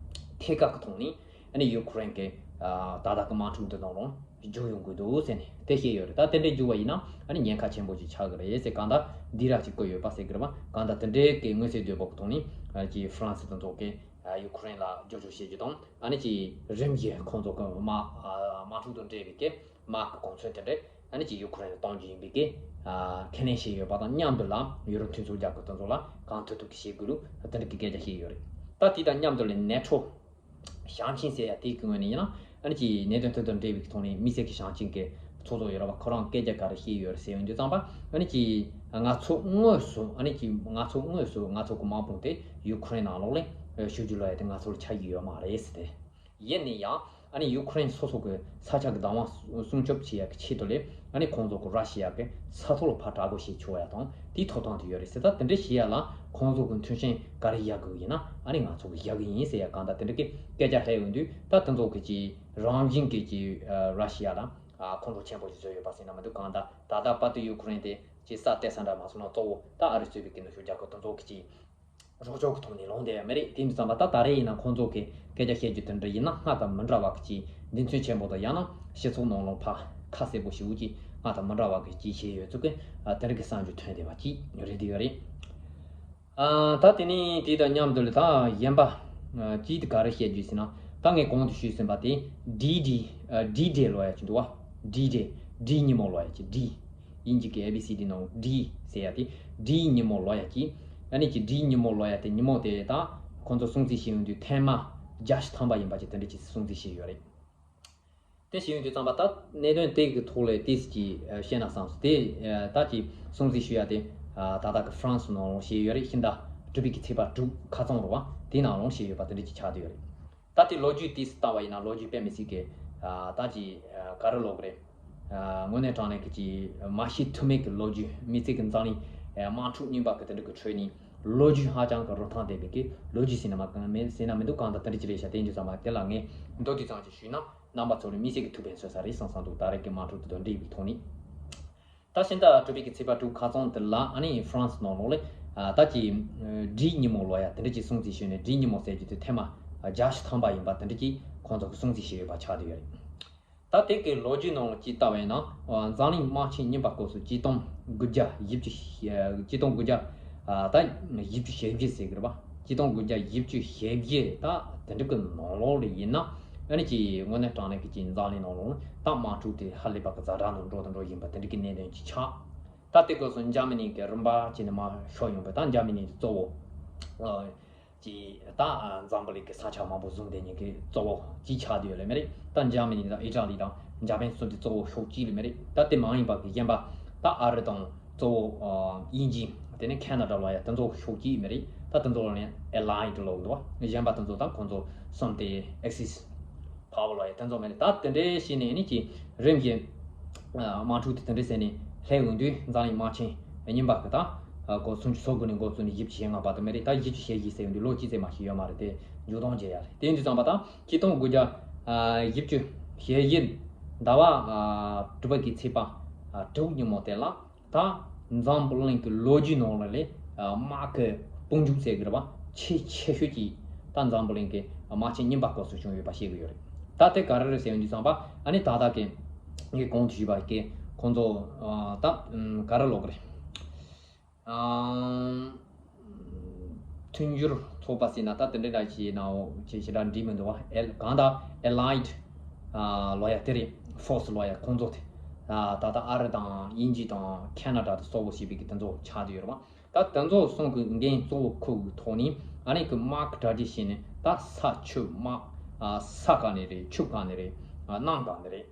ཐད་ཀར་གི་ཐོག་ནས་ཨ་ནི་ཡུ་ཀེ་རེན་གྱི་ཨ་ད་ལྟ་གི་དམག་འཁྲུག་འདི་ནང་ལོགས་འཇུག་ཡོང་གི་འདུག་ཟེར་ནས་དེ་བཤད་ཡོད་རེད། ད་དེ་འདྲའི་འཇུག་པ་ཡིན་ན་ཨ་ནི་ཉེན་ཁ་ཆེན་པོ་ཞིག་ཆགས་ཀྱི་རེད་ཟེར། གང་ལྟར་འདི་ར་ཅིག་བཀོད་ཡོད་པ་ཟེར་གི་རེད་པ། གང་ལྟར་དེ་འདྲའི་གི་མངོན་གསལ་དོད་པོ་གི་ཐོག་ནས་ཨ་ཅིག་ཧྥ་རན་སི་དེ་ཚོ་གིས་ཨ་ཡུ་ཀེ་རེན་ལ་རྒྱབ་སྐྱོར་བྱེད་རྒྱུ་དང་། ཨ་ནི་ཅིག་རིམ་བཞིན་ཁོང་ཚོ་གི་དམག་ཨ་དམག་འཁྲུག་དང་འབྲེལ་བའི་གི་དམག་གི་གོ་མཚོན་དེ་འདྲ་ཨ་ནི་ཅིག་ཡུ་ཀེ་རེན་ལ་གཏོང་རྒྱུ་ཡིན་པའི་གི་ཨ་ཁས་ལེན་བྱས་ཡོད་པ་དང་མཉམ་དུ་ལ། ཡུ་རོབ་མཐུན་ཚོགས་རྒྱལ་ཁབ་དེ་ཚོ་ལ་གང་ཐུབ་ཐུབ་ཀྱི་བྱེད་དགོས་ལུགས་དེ་འདྲ་གི་སྐད་ཆ་བཤད་ཡོད་རེད། ད་དེ་དང་མཉམ་དུ་ལ་ནེ་ཊོ་ཞང་ཆིན་ཟེར་ཡ་དེ་གི་ངོས་ནས་ཡིན་ན། ཨ་ནི་ཀྱི་གནད་དོན་དེ་དང་འབྲེལ་བའི་ཐོག་ནས་དམིགས་བསལ་གྱི་ཞིང་ཆེན་གྱི་ཚོགས་གཙོ་ཡོད་ར་བ་ཁོ་རང་སྐད་ཆ་ག་རེ་བཤད་ཡོད་རེད་ཟེར་ཡོང་དུས་ཙམ་པ། ཨ་ནི་ཀྱི་ང་ཚོ་དངོས་སུ་ཨ་ནི་ཀྱི་ང་ཚོ་དངོས་སུ་ང་ཚོ་གི་དམག་དཔུང་དེ་ཡུ་ཁུ་རེན་ནང་ལོགས་ལ་ཞུགས་རྒྱུ་ལ་ཡ་དེ་ང་ཚོར་ཆ་ཡི་ཡོད་མ་རེད་ཟེར་ཏེ། ཡིན་ན་ཡང་ཨ་ནི་ཡུ་ཁུ་རེན་སོ་སོ་གི་ས་ཆ་གི་བདག་དབང་སྲུང་སྐྱོབ་བྱེད་ཡ་གི་ཆེད་དུ་ལས་ཨ་ནི་ཁོང་ཚོ་གི་ར་ཤི་ཡ་གི་ས་ཐོག་ལ་ཕར་དྲག་རྒོལ་བྱེད་ཆོག་ཡ་དང་དེའི་ཐོབ་ཐང་དེ་ཡོད་རེད་ཟེར། ད་དེ་འདྲ་བྱེད་ཡ་ལ་ཁོང་ཚོ་གི་མཐུན་རྐྱེན་ག་རེ་བཞག་དགོས་ཡིན་ན་ཨ་ནི་ང་ཚོ་གི་བཞག་གི་ཡིན་ཟེར་ཡ་གང་ལྟར་དེ་འདྲ་གི་སྐད་ཆ་སླེབས་ཡོང་དུས། ད་དེ་ཚོ་གི་ཅི་རང་བཞིན་གི་ཅི་ར་ཤི་ཡ་ལ་ཁོང་ཁྲོ་ཆེན་པོ་ཞིག་བཟོས་ཡོད་པ་ཟེར་ན་མི་འདུག་གང་ལྟར་ད་ལྟ་བར་དུ་ཡུ་ཁུ་རེན་དེ་ཅི་ས་གཏད་ས་འདྲ་མ་སོང་ན་གཙོ་བོ་ད་ཨ་རི་གཙོས་པའི་གི་ནུབ་ཕྱོགས་རྒྱལ་ཁབ་དེ་ཚོ་གི་ཅི་རོགས་སྐྱོར་གྱི་ཐོག་ནས་ལངས་བསྡད་ཡ་མ་རེད། དེ་འདི་ཙམ་པ་ད་ད་རེས་ཡིན་ན་ཁོང་ཚོ་གི་སྐད་ཆ་བཤད་རྒྱུ་དེ་འདྲ་ཡིན་ན་སྔར་དང་མི་འདྲ་བ་གི་ཅིག་འདི་མཚོན་ཆེན་པོ་དང་ཡང་ན་སྤྱི་ཚོགས་ནང་ལོགས་ཕར་ཁ་གསལ་པོ་ཞིག་ཅིག་སྔར་དང་མི་འདྲ་བ་གི་ཅིག་བཤད་ཡོད་ཚུལ་གི་དེ་འདྲ་གི་གསར་འགྱུར་ཐོན་བསྡད་པ་ཅིག་རེད་དེ་ཡོད་རེད། ཨ། ད་དེ་ནས་དེ་དང་མཉམ་དུ་ལ་ད་གཞན་པ་ཅིག་དེ་ག་རེ་བཤད་རྒྱུ་ཟེར་ན། ད་ངས་གོང་དུ་ཞུས་ཟིན་པ་དེ་ཌི་ཌི་ཨ་ཌི་ཌེ་ལབ་ཡ་ཅིག་འདུག་བ། ཌི་ཌེ། ཌི་ཉིན་མོ་ལབ་ཡ་ཅིག་ཌི། དབྱིན་ཇི་གི་ཨེ་བི་སི་ཌི་ནང་ཌི་ཟེར་ཡ་དེ་ཌི་ཉིན་མོ་ལབ་ཡ་ཅིག་ཨ་ནི་ཅིག་ཌི་ཉིན་མོ་ལབ་ཡ་དེ་ཉིན་མོ་དེ་ད་ཁོང་ཚོ་སྲུང་བརྩི་བྱེད་ཡོང་དུས་ཐེངས་མ་བརྒྱ་ཞིག་ཐམ་པ་ཡིན་པ་ཅིག་དེ་འདྲ་ཅིག་སྲུང་བརྩི་བྱས་ཡོད་རེད། དེ་བྱེད་ཡོང་དུས་ཙམ་པ་ད་གནད་དོན་དེ་གི་ཐོག་ལ་ཏིས་ཀྱིས་བཤད་ན་བསམ་སོང་། དེ་ད་ཀྱི་སྲུང་བརྩི་ཞུ་ཡ་དེ་ད་ལྟ་གི་ཧྥ་རན་སི་ནང་ལོགས་བྱས་ཡོད་རེད། ཤིང་རྟ་གྲུ་བིག་གི་ཚེས་པ་དྲུག་ཁ་རྩང་རུ་བ་དེའི་ནང་ལོགས་བྱས་ཡོད་པ་དེ་འདྲ་ཅིག་ཆགས་བསྡད་ཡོད་རེད། ད་དེ་ལོ་རྒྱུས་ཏིས་བལྟ་བ་ཡིན་ན་ལོ་རྒྱུས་དཔེ་མི་སྲིད་ཀྱི་ད་ཀྱི་ག་རེ་ལབ་དགོས་རེད། དངོས་གནས་དྲང་གནས་ཀྱི་ཅིག་མ་ཤེས་ཐུ་མེད་ཀྱི་ལོ་རྒྱུས། མི་ཚེ་གི་འཛམ་གླིང་དམག་འཁྲུག་གཉིས་པ་གི་དེ་འདྲ་གི་ཁྲོད་ནས་ལོ་རྒྱུས་ཧ་ཅང་གི་རིན་ཐང་ལྡན་པའི་གི་ལོ་རྒྱུས་ཟེར་ན་མ་གང་མེད་ཟེར་ན་མི་འདུག་གང་ལྟར་དེ་འདྲ་ཅིག་རེད་ཤག་དེ་འདྲ་ཙམ་པ་དེ་ལ་ངས་མདོར་བསྡུས་ཙམ་ཅིག་ཞུས་ན། རྣམ་པ་ཚོ་ལ་དམིགས་བསལ་གྱི་ཐུགས་ཕན་གསོས་ས་རེད་བསམ་བསམ་འདུག་ད་རེས་ཀྱི་དམག་འཁྲུག་དེ་དང་འབྲེལ་བའི་ཐོག་ནས། ད་ཤིང་རྟ་གྲུ་བིག་གི་ཚེས་པ་དྲུག་ཁ་རྩང་དེ་ལ་ཨ་ནི་ཧྥ་རན་སི་ནང་ལོགས་ལ་ད་ཀྱི་ཌི་ཉིན་མོ་ལབ་ཡ་དེ་འདྲ་ཅིག་སྲུང་བརྩི་ཞུས་ནས། ཌི་ཉིན་མོ་ཟེར་རྒྱུ་དེ་ཐེངས་མ་བརྒྱ་ཞིག་ཐམ་པ་ཡིན་པ་དེ་འདྲ་ཅིག་ཁོང་ཚོ་གི་སྲུང་བརྩི་བྱས་ཡོད་པ་ཆགས་བསྡད་ཡོད་རེད། ད་དེ་གི་ལོ་རྒྱུས་ནང་ལ་ཅིག་བལྟ་བས་ན། འཛམ་གླིང་དམག་ཆེན་གཉིས་པ་སྐབས་སུ་ཆིག་སྟོང་དགུ་བརྒྱ་བཞི་བཅུ་ཞེ་ཆིག་སྟོང་དགུ་བརྒྱ་ད་བཞི་བཅུ་ཞེ་བརྒྱད་ཟེར་གི་རེད་པ། ཆིག་སྟོང་དགུ་བརྒྱ་བཞི་བཅུ་ཞེ་བརྒྱད་ད་དེ་འདྲ་གི་ནང་ལོགས་ལ་ཡིན་ན། ཨ་ནི་ཅིག་དངོས་གནས་དྲང་གནས་ཀྱི་ཅིག་འཛམ་གླིང་ནང་ལོགས་ད་དམག་འཁྲུག་དེ་ཧ་ལས་པ་གི་ཛ་དྲག་ནང་འགྲོ་དང་འགྲོ་བཞིན་པ་དེ་འདྲ་གི་གནད་དོན་ཅིག་ཆགས། ད་དེ་སྐབས་སུ་འཇར་མ་ནི་གི་རིམ་པ་བྱས་ནས་མར་ཤོར་ཡོང་པས། ད་འཇར་མ་ནི་གཙོ་བོ་ཅིག་ད་འཛམ་བུ་གླིང་གི་ས་ཆ་མང་པོ་བཟུང་བསྡད་མཁན་གྱི་གཙོ་བོ་ཅིག་ཆགས་བསྡད་ཡོད་ལེ་མ་རེད། ད་འཇར་མ་ནི་དང་ཨི་ཊ་ལི་དང་འཇར་པན་གསུམ་དེ་གཙོ་བོ་ཕྱོགས་གཅིག་ལེ་མ་རེད། ད་དེ་མ་ཡིན་པ་གི་གཞན་པ་ད་ཨ་རི་དང་གཙོ་བོ་དབྱིན་ཇི། དེ་ནས་ཁེ་ན་ཌ་ལབ་ཡ་དེ་ཚོ་ཕྱོགས་གཅིག་མ་རེད། ད་དེ་ཚོ་ལ་ནི་ཨེ་ལའེ་ཌི་ལབ་འདུག་པ། གཞན་པ་དེ་ཚོ་ད་ཁོང་ཚོ་གསུམ་དེ་ཨེག་སིས་པ་ཝར་ལབ་ཡ་དེ་ཚོ་མ་རེད། ད་དེ་འདྲའི་བྱས་ནས་ནི་ཅིག་རིམ་བཞིན་དམག་འཁྲུག་དེ་དེ་འདྲའི་ཟེར་ནས་སླེབས་ཡོང་དུས། འཛམ་གླིང་དམག་ཆེན་གཉིས་པ་གི་ད་སྐབས་སུམ་ཅུ་སོ་དགུ་ནས་འགོ་བཙུགས་ནས་བཞི་བཅུ་ཞེ་ལྔ་བར་དུ་མ་རེད། ད་བཞི་བཅུ་ཞེ་བཞི་ཟེར་ཡོང་དུས་ལོ་གཅིག་ཙམ་མ་ཞིག་ཡོད་མ་རེད། དེ་མཇུག་སྡོམ་བྱེད་ཡ་རེད། དེ་ཡིན་དུས་ཙམ་པ་ད་ཆིག་སྟོང་དགུ་བརྒྱ་བཞི་བཅུ་ཞེ་བཞི་ཟླ་བ་དྲུག་པ་གི་ཚེས་པ་དྲུག་ཉིན་མོ་དེ་ལ། ད་འཛམ་བུ་གླིང་གི་ལོ་རྒྱུས་ནང་ལ་ལས་དམག་གི་དཔུང་འཇུག་ཟེར་གི་རེད་པ། ཆེས་ཆེ་ཤོས་ཀྱི་ད་འཛམ་བུ་གླིང་གི་དམག་ཆེན་གཉིས་པ་སྐབས་སུ་བྱུང་ཡོད་པ་ཤེས་གི་ཡོད་རེད། ད་དེ་ག་རེ་རེད་ཟེར་ཡོང་དུས་ཙམ་པ། ཨ་ནི་ད་ལྟ་གི་ངས་གོང་དུ་ཞུས་པ་གི་ཁོང་ཚོ་ད་ག་རེ་ལབ་གི་རེད། མཐུན་འགྱུར་ཚོགས་པ་ཟེར་ན་ད་དེ་འདྲ་འདྲ་ཞིག་ནའོ་ཅེས་ཞེ་དྲག་འགྲིག་མི་འདུག་པ། ཨེ་གང་ལྟར་ཨེ་ལའེ་ཌི་ལོ་ཡ་དེ་རེད། ཕོར་སི་ལོ་ཡ་ཁོང་ཚོ་དེ། ད་ལྟ་ཨ་རི་དང་དབྱིན་ཇི་དང་ཁེ་ན་ཌ་དང་སོག་པོ་ཞེས་པའི་གི་དེ་ཚོ་ཆགས་བསྡད་ཡོད་རེད་པ། ད་དེ་ཚོ་གསུམ་གི་འགན་གཙོ་བོ་ཁུར་གི་ཐོག་ནས་ཨ་ནི་གི་དམག་གྲ་སྒྲིག་བྱས་ནས། ད་ས་ཆུ་དམག་ས་ག་ནས་རེད། ཆུ་ག་ནས་རེད། གནམ་ག་ནས་རེད།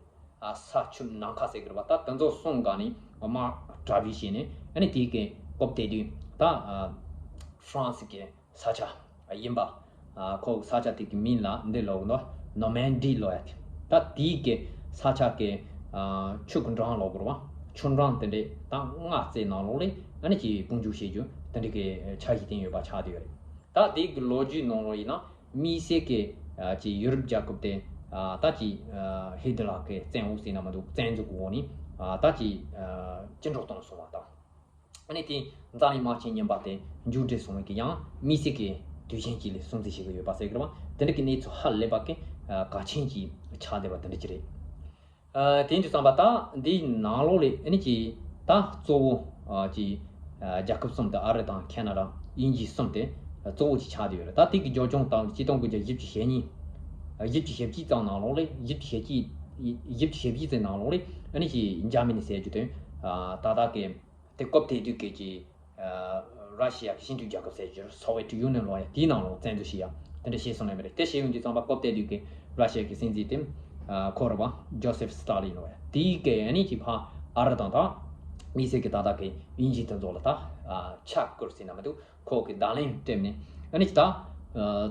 ས་ཆུ་ནམ་མཁའ་ཟེར་གི་རེད་པ། ད་དེ་ཚོ་གསུམ་ག་ནས་དམག་གྲ་སྒྲིག་བྱས་ནས། ཨ་ནི་དེའི་གི་སྐབས་དེ་དུས་ད་ཧྥ་རན་སི་གི་ས་ཆ་ཡིན་པ། ཁོ་ས་ཆ་དེ་གི་མིང་ལ་འདི་ལབ་ཀྱི་འདུག་ནོ་མན་ཌི་ལབ་ཡ་དེ། ད་དེའི་གི་ས་ཆ་གི་ཆུ་གི་འགྲམ་ལབ་དགོས་རེད་པ། ཆུ་འགྲམ་དེ་འདྲའི་ད་མངའ་རྩེ་ནང་ལོགས་ལ་ཨ་ནི་ཅིག་དཔུང་འཇུག་བྱེད་རྒྱུ་དེ་འདྲའི་གི་འཆར་གཞི་བཏིང་ཡོད་པ་ཆགས་བསྡད་ཡོད་རེད། ད་དེ་གི་ལོ་རྒྱུས་ནང་ལོགས་ཡིན་ན། དམིགས་བསལ་གྱི་ཨ་ཅིག་ཡུ་རོབ་རྒྱལ་ཁབ་དེ་ཨ་ད་ཅིག་ཨ་ཧི་ཏི་ལར་གྱི་བཙན་འོག་ཟེར་ན་མི་འདུག་བཙན་འཛུལ་གྱི་འོག་ནས་ཨ་ད་ཅིག་ཨ་བཅིངས་འགྲོལ་བཏང་སོང་བ་དང་། ཨ་ནི་དེ་འཛམ་གླིང་དམག་ཆེན་གཉིས་པ་དེ་མཇུག་སྒྲིལ་སོང་བའི་གི་ཡང་དམིགས་བསལ་གྱི་དུས་ཆེན་གཅིག་ལ་སྲུང་བརྩི་བྱེད་ཀྱི་ཡོད་པ་ཟེར་གྱི་རེད་པ། དེ་འདྲ་གི་གནས་ཚུལ་ཧ་ལས་པ་གི་ཨ་གལ་ཆེན་གྱི་ཆགས་བསྡད་པ་དེ་འདྲ་ཅིག་རེད། ཨ་དེ་ཡིན་དུས་ཙམ་པ་ད་འདིའི་ནང་ལོགས་ལ་ཨ་ནི་ཅིག་ད་གཙོ་བོ་ཨ་ཅིག་ཨ་རྒྱལ་ཁབ་གསུམ་དེ་ཨ་རི་དང་ཁེ་ན་ཌ། དབྱིན་ཇི་གསུམ་དེ་གཙོ་བོ་ཅིག་ཆགས་བསྡད་ཡོད་རེད། ད་དེ་གི་རྒྱབ་ལྗོངས་དང་ཆིག་སྟོང་དགུ་བརྒྱ་བཞི་བཅུ་ཞེ་གཉིས། བཞི་བཅུ་ཞེ་གཅིག་ཙམ་ནང་ལོགས་ལ། བཞི་བཅུ་ཞེ་གཅིག་བཞི་བཅུ་ཞེ་གཅིག་ཙམ་ནང་ལོགས་ལ་ཨ་ནི་ཅིག་འཇར་མ་ནི་ཟེར་རྒྱུ་དེ་ཨ་ད་ལྟ་གི་དེ་སྐབས་དེ་དུས་ཀྱི་ཅིག་ཨ་ར་ཤི་ཡ་གི་སྤྱི་མཐུན་རྒྱལ་ཁབ་ཟེར་རྒྱུ། སོ་ཝེད་ཡུ་ནི་ཡན་ལབ་ཡ་དེའི་ནང་ལོགས་བཙན་འཛུལ་བྱས་ཡ་དེ་འདྲ་བྱས་སོང་ནི་མ་རེད། དེ་བྱས་ཡོང་དུས་ཙམ་པ་སྐབས་དེ་དུས་ཀྱི་ར་ཤི་ཡ་གི་སྲིད་འཛིན་དེ་ ཁོ་རེད་པ། ཇོ་སེབ་སི་ཏཱ་ལིན་ལོ་ཡ། དེའི་གི་ཨ་ནི་ཅིག་ཕ་ཨ་རི་དང་ད་མི་སེར་གི་ད་ལྟ་གི་དབྱིན་ཇི་དེ་ཚོ་ལ་ད་ཕྱག་བསྐུར་ཟེར་ན་མི་འདུག་ཁོ་གི་བརྡ་ལན་སྤྲད་ནས་ཨ་ནི་ཅིག་ད་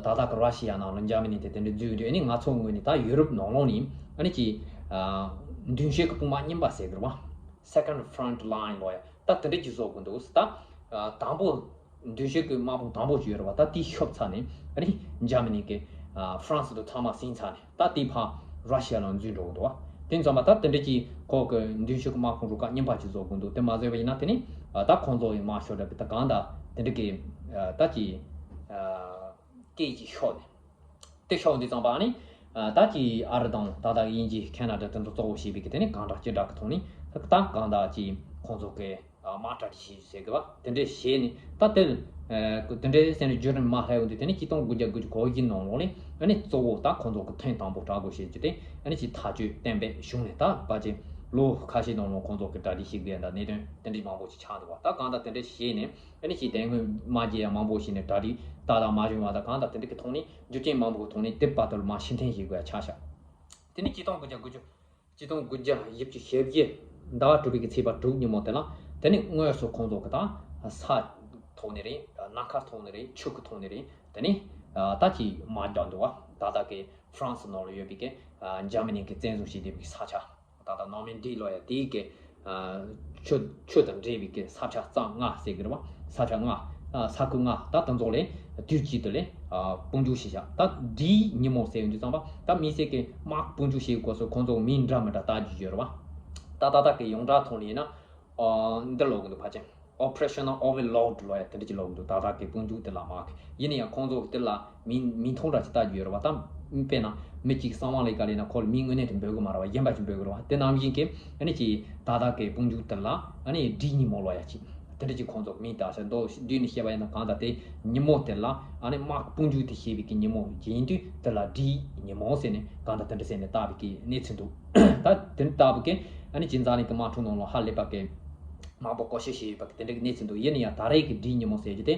ད་ལྟ་གི་ར་ཤི་ཡ་ནང་ལ་འཇར་མ་ནི་དེ་དེ་འདྲ་འཛུལ་དུས། ཨ་ནི་ང་ཚོ་ངོས་ནས་ད་ཡུ་རོབ་ནང་ལོགས་ནས་ཨ་ནི་ཅིག་མདུན་ཤོག་གི་དཔུང་དམག་རྙིང་པ་ཟེར་གི་རེད་པ། Second Front Line ལོ་ཡ། ད་དེ་འདྲ་ཅིག་བཟོ་དགོས་འདུག་ད་དང་པོ་མདུན་ཤོག་གི་དམག་དཔུང་དང་པོ་ཅིག་ཡོད་རེད་པ། ད་དེ་ཤོབ་ཚར་ནས་ཨ་ནི་འཇར་མ་ནི་གི་ཨ་ཧྥ་རན་སི་དང་ཚང་མ་ཟིན་ཚར་ནས། ད་དེ་ཕར་ར་ཤི་ཡ་ལ་འཛུལ་འགྲོ་གི་འདུག་བ། དེ་ཙམ་པ་ད་དེ་འདྲ་ཅིག་ཁོ་གི་མདུན་ཤོག་གི་དམག་དཔུང་རུ་ཁག་རྙིང་པ་ཅིག་བཟོ་དགོས་འདུག་དེ་མ་བཟོས་པ་ཡིན་ན་དེ་ནི་ཨ་ད་ཁོང་ཚོ་ཡི་དམག་ཤོག་འདྲ་གི་ད་གང་ད་དེ་འདྲ་གི་ཨ་ད་ཅིག་ཨ་སྐད་ཅིག་ཤོར་ནས། དེ་ཤོར་དུས་ཙམ་པ་ཨ་ནི་ཨ་ད་ཅིག་ཨ་རི་དང་ད་ལྟ་དབྱིན་ཇི་ཁེ་ན་ཌ་དེ་ཚོ་གཙོ་བོ་བྱས་པའི་གི་དེ་ནི་གང་དྲག་ཅི་དྲག་གི་ཐོག་ནས་ད་གང་དྲག་ཅིག་ཁོང་ཚོ་གི་དམག་གྲ་སྒྲིག་བྱེད་ཟེར་གི་བ། དེ་འདྲས་བྱས་ནས་ད་དེ་ཨ་དེ་འདྲས་ཟེར་ནས་བརྒྱུད་རིམ་མ་ལྷག་ཡོང་དུས་དེ་ནི་ཆིག་སྟོང་དགུ་བརྒྱ་དགུ་བཅུ་གོ་བཞི་ནང་ལོགས་ནས་ཨ་ནི་གཙོ་བོ་ད་ཁོང་ཚོ་གི་ཐེངས་དང་པོ་དྲག་དགོས་བྱེད་རྒྱུ་དེ་ཨ་ནི་ཅིག་ཐག་གཅོད་གཏན་འབེབས་བྱུང་ནས། ད་ཕལ་ཆེར་ལོ་ཁ་ཤས་ནང་ལོགས་ཁོང་ཚོ་གི་གྲ་སྒྲིག་བྱེད་དགོས་ཡ་ད་གནད་དོན་དེ་འདྲས་མང་པོ་ཅིག་ཆགས་འདུག་བ། ད་གང་ལྟར་དེ་འདྲས་བྱས་ནས་ཨ་ནི་ཅིག་དེ་སྔོན་མ་བརྗེད་ཡ་མང་པོ་ཞིག་ནས་གྲ་སྒྲིག་ཏག་ཏག་མ་བྱུང་བ་དང་། གང་ལྟར་དེ་འདྲ་གི་ཐོག་ནས་རྒྱུ་རྐྱེན་མང་པོ་གི་ཐོག་ནས་དེབ་པ་དེ་ལ་མ་ཕྱིར་འཐེན་བྱེད་དགོས་ཡ་ཆགས་ཤག་དེ་ནས་ཆིག་སྟོང་དགུ་བརྒྱ་དགུ་བཅུ། ཆིག་སྟོང་དགུ་བརྒྱ་བཞི་བཅུ་ཞེ་བརྒྱད་ཟླ་བ་དྲུག་པའི་གི་ཚེས་པ་དྲུག་ཉིན་མོ་དེ་ལ་དེ་ནས་དངོས་སུ་ཁོང་ཚོ་གི་ད་ས་ཐོག་ནས་རེད། ནམ་མཁའ་ཐོག་ནས་རེད། ཆུ་གི་ཐོག་ནས་རེད། དེ་ནས་ད་ཅིག་དམག་རྒྱག་འདུག་བ། ད་ལྟ་གི་ཧྥ་རན་སི་ནང་ལ་ཡོད་པའི་གི་འཇར་མ་ནི་གི་བཙན་བཟུང་བྱས་བསྡད་པའི་ས་ཆ། ད་ལྟ་ནོར་མན་ཌི་ལོ་ཡ་དེའི་གི་ཆུ་ཆུ་དང་འབྲེལ་བའི་གི་ས་ཆ་རྩ་ལྔ་ཟེར་གི་རེད་བ། ས་ཆ་ལྔ། ས་ཁུལ་ལྔ། ད་དེ་ཚོ་ལས་དུས་གཅིག་ཏུ་ལས་དཔུང་འཇུག་བྱས་ཤག་ད་དེའི་ཉིན་མོ་ཟེར་ཡོང་དུས་ཙམ་པ་ད་མི་སེར་གི་དམག་དཔུང་འཇུག་བྱེད་དགོས་སོ། ཁོང་ཚོ་མིང་འདྲ་མི་འདྲ་བཏགས་རྒྱུ་ཡོད་རེད་བ། ད་ད་ལྟ་གི་ཡོངས་གྲགས་ཐོག་ནས་ཡིན་ན་འདི་ལོག་གི་འདུག་ཕལ་ཆེར། Operational Overlord ལོ་ཡ་དེ་འདྲ་ཅིག་ལབ་འདུག་ད་ལྟ་གི་དཔུང་འཇུག་དེ་ལ་མ་གི་ཡིན་ན་ཡང་ཁོང་ཚོ་དེ་ལ་མིང་མིང་ཐོགས་འདྲ་ཅིག་བཏགས་རྒྱུ་ཡོད་རེད་བ། ད་དཔེར་ན་མི་གཅིག་གསང་བ་ལས་ཀ་ལས་ན་ཁོ་ལ་མིང་དངོས་གནས་དེ་འབོད་གི་མ་རེད་བ། གཞན་པ་ཅིག་འབོད་གི་རེད་བ། དེ་ནང་བཞིན་གི་ཨ་ནི་ཅིག་ད་ལྟ་གི་དཔུང་འཇུག་དེ་ལ་ཨ་ནི་སྒྲིག་ཉིན་མོ་ལོ་ཡ་ཅིག་དེ་འདྲ་ཅིག་ཁོང་ཚོ་མིང་བཏགས་ཤག་མདོར་བསྡུས་ནས་བཤད་པ་ཡིན་ན་གང་ལྟར་དེ་ཉིན་མོ་དེ་ལ་ཨ་ནི་དམག་དཔུང་འཇུག་དེ་བྱེད་པའི་གི་ཉིན་མོ་ཡིན་དུས་དེ་ལ་སྒྲིག་ཉིན་མོ་ཟེར་ནས་གང་ལྟར་དེ་འདྲ་ཟེར་ནས་བཏགས་པའི་གི་གནས་ཚུལ་འདུག་ད་དེ་འདྲ་བཏགས་པའི་གི་ཨ་ནི་ཅིག་འཛམ་གླིང་གི་དམག་འཁྲུག་ནང་ལ་ཧ་ལས་པ་གི་མང་པོ་བཀོལ་སྤྱོད་བྱས་ཡོད་པ་དེ་འདྲ་གི་གནས་ཚུལ་འདུག་ཡིན་ན་ཡང་ད་རེས་ཀྱི་སྒྲིག་ཉིན་མོ་ཟེར་རྒྱུ་དེ་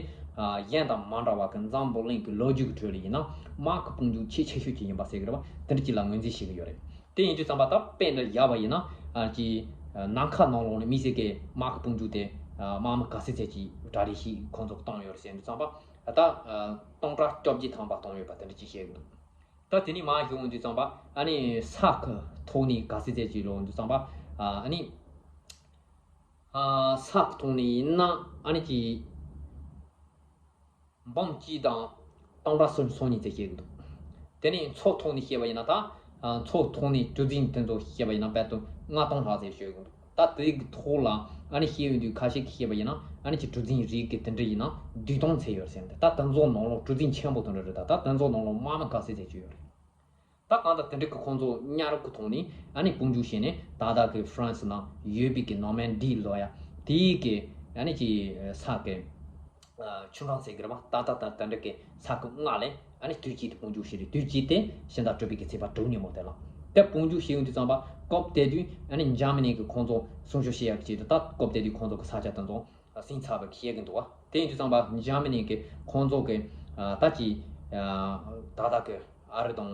གཞན་དང་མ་འདྲ་བ་གི་འཛམ་བུ་གླིང་གི་ལོ་རྒྱུས་ཀྱི་ཁྲོད་ལ་ཡིན་ན་དམག་གི་དཔུང་འཇུག་ཆེས་ཆེ་ཤོས་ཅིག་ཡིན་པ་ཟེར་གི་རེད་བ། དེ་འདྲ་ཅིག་ལ་ངོས་འཛིན་བྱེད་གི་ཡོད་རེད། དེ་ཡིན་དུས་ཙམ་པ་ད་དཔེ་འདྲ་བཞག་པ་ཡིན་ན་ཅིག་ནམ་མཁའ་ནང་ལོགས་ནས་མི་སེར་གི་དམག་གི་དཔུང་འཇུག་དེ་དམག་མི་ག་ཚད་ཚད་ཅིག་གྲ་སྒྲིག་ཞིག་ཁོང་ཚོ་གི་བཏང་ཡོད་རེད་ཟེར་དུས་ཙམ་པ་ད་སྟོང་ཕྲག་བཅོ་བརྒྱད་ཐམ་པ་བཏང་ཡོད་པ་དེ་འདྲ་ཅིག་བཤད་གི་འདུག་ད་དེ་ནས་མར་ཞུ་འོང་དུས་ཙམ་པ་ཨ་ནི་ས་ཁུལ་ཐོག་ནས་ག་ཚད་ཚད་ཅིག་ལོག་འོང་དུས་ཙམ་པ་ཨ་ནི། ས་ཁུལ་ཐོག་ནས་ཡིན་ན་ཨ་ནི་ཅིག་འབུམ་གཅིག་དང་སྟོང་ཕྲག་སུམ་ཅུ་སོ་གཉིས་ཙམ་བཤད་ཀྱི་འདུག་དེ་ནས་མཚོ་ཐོག་ནས་བཤད་པ་ཡིན་ན་ད་མཚོ་ཐོག་ནས་གྲུ་གཟིངས་དེ་ཚོ་བཤད་པ་ཡིན་ན་བར་དུ་ལྔ་སྟོང་ལྷག་ཙམ་བཤད་ཀྱི་འདུག་ད་དེ་གི་ཐོག་ལ་ཨ་ནི་བཤད་ཡོང་དུས་ཁ་ཤས་ཀྱིས་བཤད་པ་ཡིན་ན་ཨ་ནི་ཅིག་གྲུ་གཟིངས་རིགས་ཀྱི་དེ་འདྲ་ཡིན་ན་བདུན་སྟོང་ཚད་ཡོད་ཟེར་འདུག་ད་དེ་ཚོ་ནང་ལོགས་གྲུ་གཟིངས་ཆེན་པོ་དེ་འདྲ་རེད། ད་ད་དེ་ཚོ་ནང་ལོགས་དམག་མི་ག་ཚད་ཚད་ཅིག་ཡོད་རེད། ད་གང་ལྟར་དེ་འདྲ་གི་ཁོང་ཚོ་གཉའ་རབས་ཀྱི་ཐོག་ནས་ཨ་ནི་དཔུང་འཇུག་བྱས་ནས་ད་ལྟ་གི་ཧྥ་རན་སི་ནང་ཡོད་པའི་གི་ནོར་མན་ཌི་ལོ་ཡ་དེའི་གི་ཨ་ནི་ཅིག་ས་གི་ཆུ་འབྲང་ཟེར་གི་རེད་བ། ད་ལྟ་ད་དེ་འདྲ་གི་ས་ཁུལ་ལྔ་ལས་ཨ་ནི་དུས་གཅིག་ཏུ་དཔུང་འཇུག་བྱས་རེད། དུས་གཅིག་དེ་ཕྱི་ཟླ་དྲུག་པའི་གི་ཚེས་པ་དྲུག་ཉིན་མོ་དེ་ལ་དེ་དཔུང་འཇུག་བྱས་ཡོང་དུས་ཙམ་པ་སྐབས་དེ་དུས་ཨ་ནི་འཇར་མ་ནི་གི་ཁོང་ཚོ་སྲུང་སྐྱོབ་བྱེད་ཡག་གི་ཆེད་དུ་ད་སྐབས་དེ་དུས་ཁོང་ཚོ་གི་ས་ཆ་དེ་ཚོ་ཟིན་ཚར་བ་བཤད་གི་འདུག་བ། དེ་ཡིན་དུས་ཙམ་པ་འཇར་མ་ནི་གི་ཁོང་ཚོ་གི་ད་ཅི་ད་ལྟ་གི་ཨ་རི་དང་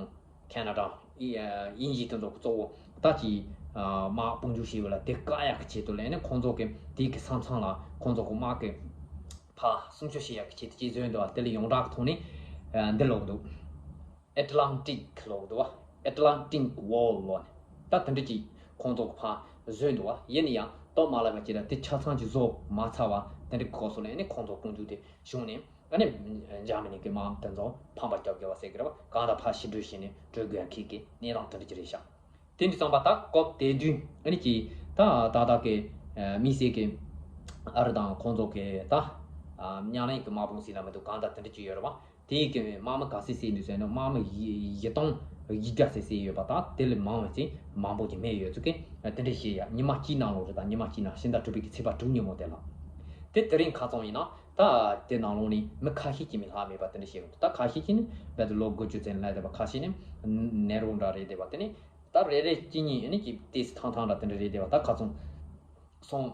ཁེ་ན་ཌ་དབྱིན་ཇི་དེ་ཚོ་གཙོ་བོ་ད་ཅི་དམག་དཔུང་འཇུག་བྱས་པ་ལ་དེ་བཀག་ཡག་གི་ཆེད་དུ་ལས་ནི་ཁོང་ཚོ་གི་དེ་གི་ས་མཚམས་ལ་ཁོང་ཚོ་གི་དམག་གི་ཕར་སྲུང་སྐྱོབ་བྱེད་ཡག་གི་ཆེད་དུ་ཅིག་བཟོས་འདུག་བ། དེ་ལ་ཡོངས་གྲགས་ཀྱི་ཐོག་ནས་འདི་ལབ་གི་འདུག Atlantic ལབ་འདུག་བ། Atlantic Wall ལོ་ནས་ད་དེ་འདྲ་ཅིག་ཁོང་ཚོ་གི་ཕར་བཟོས་འདུག་བ། ཡིན་ན་ཡང་སྟབས་མ་ལེགས་པ་ཅིག་ལ་དེ་ཆ་ཚང་ཅིག་བཟོ་མ་ཚར་བ་དེ་འདྲ་གི་སྐབས་སུ་ལ་ནི་ཁོང་ཚོ་དཔུང་འཇུག་དེ་བྱུང་ནས་ཨ་ནི་འཇར་མ་ནི་གི་དམག་དེ་ཚོ་ཕམ་པ་རྒྱབ་དགོས་པ་ཟེར་གི་རེད་བ། གང་ལྟར་ཕར་ཕྱིར་འགྲོ་བྱས་ནས་བྲོས་དགོས་ཡ་ཁེལ་གི་གནས་སྟངས་དེ་འདྲ་ཅིག་རེད་ཤག་དེ་འདྲ་ཙམ་པ་ད་སྐབས་དེ་དུས་ཨ་ནི་ཅིག་ད་ད་ལྟ་གི་མི་སེར་གི་ཨ་རི་དང་ཁོང་ཚོ་གི་ད་ཉག་གླིང་གི་དམག་དཔུང་ཟེར་ན་མི་འདུག་གང་ལྟར་དེ་འདྲ་ཅིག་ཡོད་རེད་བ། དེའི་གི་དམག་མི་ག་ཚོད་བསད་འདུག་ཟེར་ན་དམག་མི་བཞི་བཞི་སྟོང་བཞི་བརྒྱ་ཙམ་བསད་ཡོད་པ་དང་དེ་ལས་མང་བ་ཅིག་མང་པོ་ཅིག་མེད་ཡོད་ཚུལ་གི་དེ་འདྲ་བཤད་ཡ། ཉི་མ་གཅིག་ནང་ལོགས་རེད། ད་ཉི་མ་གཅིག་ནང་ཕྱི་ཟླ་དྲུག་པའི་གི་ཚེས་པ་དྲུག་ཉིན་མོ་དེ་ལ་དེ་དེ་རིང་ཁ་སང་ཡིན་ན་ད་དེ་ནང་ལོགས་ནས་མི་ཁ་ཤས་ཀྱིས་མི་ལྷག་མེད་པ་དེ་འདྲ་བཤད་ཡོད། ད་ཁ་ཤས་ཀྱིས་ནི་རྦད་དེ་ལོ་དགུ་བཅུ་ཙམ་སླེབས་བསྡད་པ། ཁ་ཤས་ནི་ནད་རོ་འདྲ་རེད་བསྡད་པ། དེ་ནི་ད་རེ་རེ་གཅིག་གཉིས་ནི་ཅིག་ཏོག་ཙམ་ཐང་ཐང་འདྲ་དེ་འདྲ་རེད་བསྡད་པ། ད་ཁ་སང་སོང་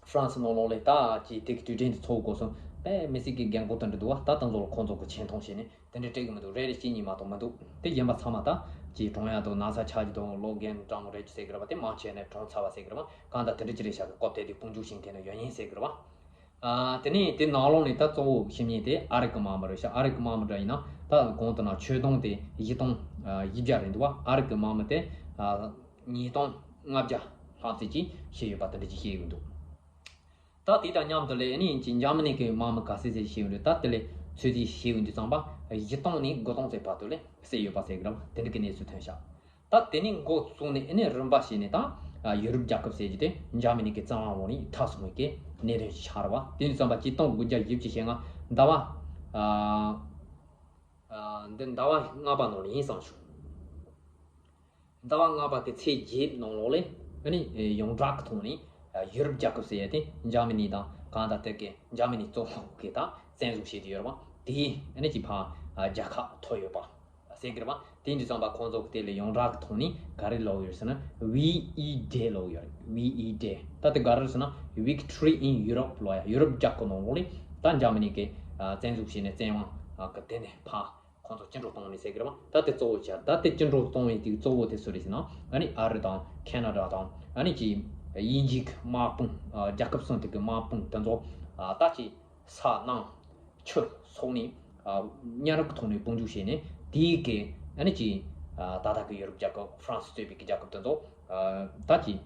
ཧྥ་རན་སི་ནང་ལོགས་ལ་ད་ཅིག་དེ་གི་དུས་དྲན་དེ་ཚོགས་དགོས་སོང་། དཔེ་མི་སྲིད་ཀྱི་རྒན་གོག་དེ་འདྲ་འདུག་བ། ད་དེ་ཚོ་ལ་ཁོང་ཚོ་གི་ཆེ་མཐོང་བྱས་ནས་དེ་འདྲ་སྤྲད་གི་མི་འདུག་རེ་རེ་གཅིག་གཉིས་མ་གཏོགས་མི་འདུག་དེ་གཞན་པ་ཚང་མ་ད་ ཅིག་གྲོངས་ཡ་དང་ན་ཚ་ཆགས་ཀྱི་དང་ལོ་རྒན་གྲང་མོ་རེད་ཅེས་ཟེར་གི་རེད་པ། དེ་མང་ཆེ་ནས་གྲོངས་ཚར་བ་ཟེར་གི་རེད་པ། གང་ལྟར་དེ་འདྲ་ཅིག་རེད་ཤག་གི་སྐབས་དེ་དུས་དཔུང་འཇུག་བྱེད་མཁན་ནི་ཡོད་ཉེན་ཟེར་གི་རེད་པ། ཨ། དེ་ནས་དེ་ནང་ལོགས་ནས་ད་གཙོ་བོ་ཤེས་མཁན་དེ་ཨ་རི་གི་དམག་མི་རེད་ཤག་ཨ་རི་གི་དམག་མི་འདྲ་ཡིན་ན་ད་གོང་དུ་ན་ཆོས་དུང་དེ་བཞི་སྟོང་བཞི་བརྒྱ་རེད་འདུག་བ། ཨ་རི་གི་དམག་མི་དེ་ཉིས་སྟོང་ལྔ་བརྒྱ་ལྷག་ཙམ་ཅིག་ཤི་ཡོད་པ་དེ་འདྲ་ཅིག་ཤེས་ཡོད་འདུག་ད་དེ་དང་མཉམ་དུ་ལས་ཨ་ནི་ཅིག་འཇར་མ་ནི་གི་དམག་མི་ག་ཚད་ཟེར་ཤེས་ཡོད་རེད། ད་དེ་ལས་ཚོད་རྩིས་ཤེས་ཡོད་འདུག་ཙམ་པ་བཞི་སྟོང་ནས་དགུ་སྟོང་ཙམ་བར་དུ་ལས་བསད་ཡོད་པ་ཟེར་གི་རེད་བ། དེ་འདྲ་གི་གནས་ཚུལ་ཐོན་ཤག་ད་དེ་ནས་འགོ་བཙུགས་ནས་ཨ་ནི་རིམ་པ་བྱས་ནས་ད་ཡུ་རོབ་རྒྱལ་ཁབ་ཟེར་རྒྱུ་དེ་འཇར་མ་ནི་གི་བཙན་དབང་འོག་ནས་ཐར་སོང་བའི་གི་གནད་དོན་ཞིག་ཆགས་རེད་བ། དེ་འདུག་ཙམ་པ་ཆིག་སྟོང་དགུ་བརྒྱ་བཞི་བཅུ་ཞེ་ལྔ་ཟླ་བ་ཨ་ཨ་འདི་ཟླ་བ་ལྔ་པ་ནང་ལ་ཡིན་བསམ་བྱུང་། ཟླ་བ་ལྔ་པ་དེ་ཚེས་བརྒྱད་ནང་ལོགས་ལས་ཨ་ནི་ཡོངས་གྲགས་ཀྱི་ཐོག་ནས་ཡུ་རོབ་རྒྱལ་ཁབ་ཟེར་ཡ་དེ་འཇར་མ་ནི་དང་གང་ལྟར་དེ་གའི་འཇར་མ་ནི་གཙོ་བོ་གི་ད་བཙན་བཟུང་བྱས་ཏེ་ཡོད་རེད་བ། དེ་ཨ་ནི་ཅིག་ཕར་རྒྱལ་ཁ་ཐོབ་ཡོད་པ་ཟེར་གི་རེད་བ། དེ་འདྲ་ཙམ་པ་ཁོང་ཚོ་གི་དེ་ལས་ཡོངས་གྲགས་ཀྱི་ཐོག་ནས་ག་རེ་ལབ་ཡོད་ཟེར་ན་ཝི་ཨི་ཌེ་ལབ་ཡོད་རེད། ཝི་ཨི་ཌེ་ད་དེ་ག་རེ་ཟེར་ན་Victory in Europe ལབ་ཡ། ཡུ་རོབ་རྒྱལ་ཁབ་ནང་ལོགས་ལས་ད་འཇར་མ་ནི་གི་བཙན་འཛུལ་བྱས་ནས་བཙན་དབང་གི་དེ་ནས་ཕར་ཁོང་ཚོ་བཅིངས་འགྲོལ་གཏོང་ནི་ཟེར་གི་རེད་བ། ད་དེ་གཙོ་བོ་བྱས། ད་དེ་བཅིངས་འགྲོལ་གཏོང་བའི་དེ་གཙོ་བོ་དེ་སུ་རེད་ཟེར་ན་ཨ་ནི་ཨ་རི་དང་ཁེ་ན་ཌ་དང་ཨ་ནི་ཅིག་དབྱིན་ཇིའི་དམག་དཔུང་རྒྱལ་ཁབ་གསུམ་དེ་གི་དམག་དཔུང་དེ་ཚོ་ད་ཅིག་ས་གནང་ཆུ་སོགས་ནས་མཉམ་རུབ་ཀྱི་ཐོག་ནས་དཔུང་འཇུག་བྱས་ནས་དེའི་གི་ཨ་ནི་ཅིག་ད་ལྟ་གི་ཡུ་རོབ་རྒྱལ་ཁབ་ཧྥ་རན་སི་གཙོས་པའི་གི་རྒྱལ་ཁབ་དེ་ཚོ་ད་ཅིག་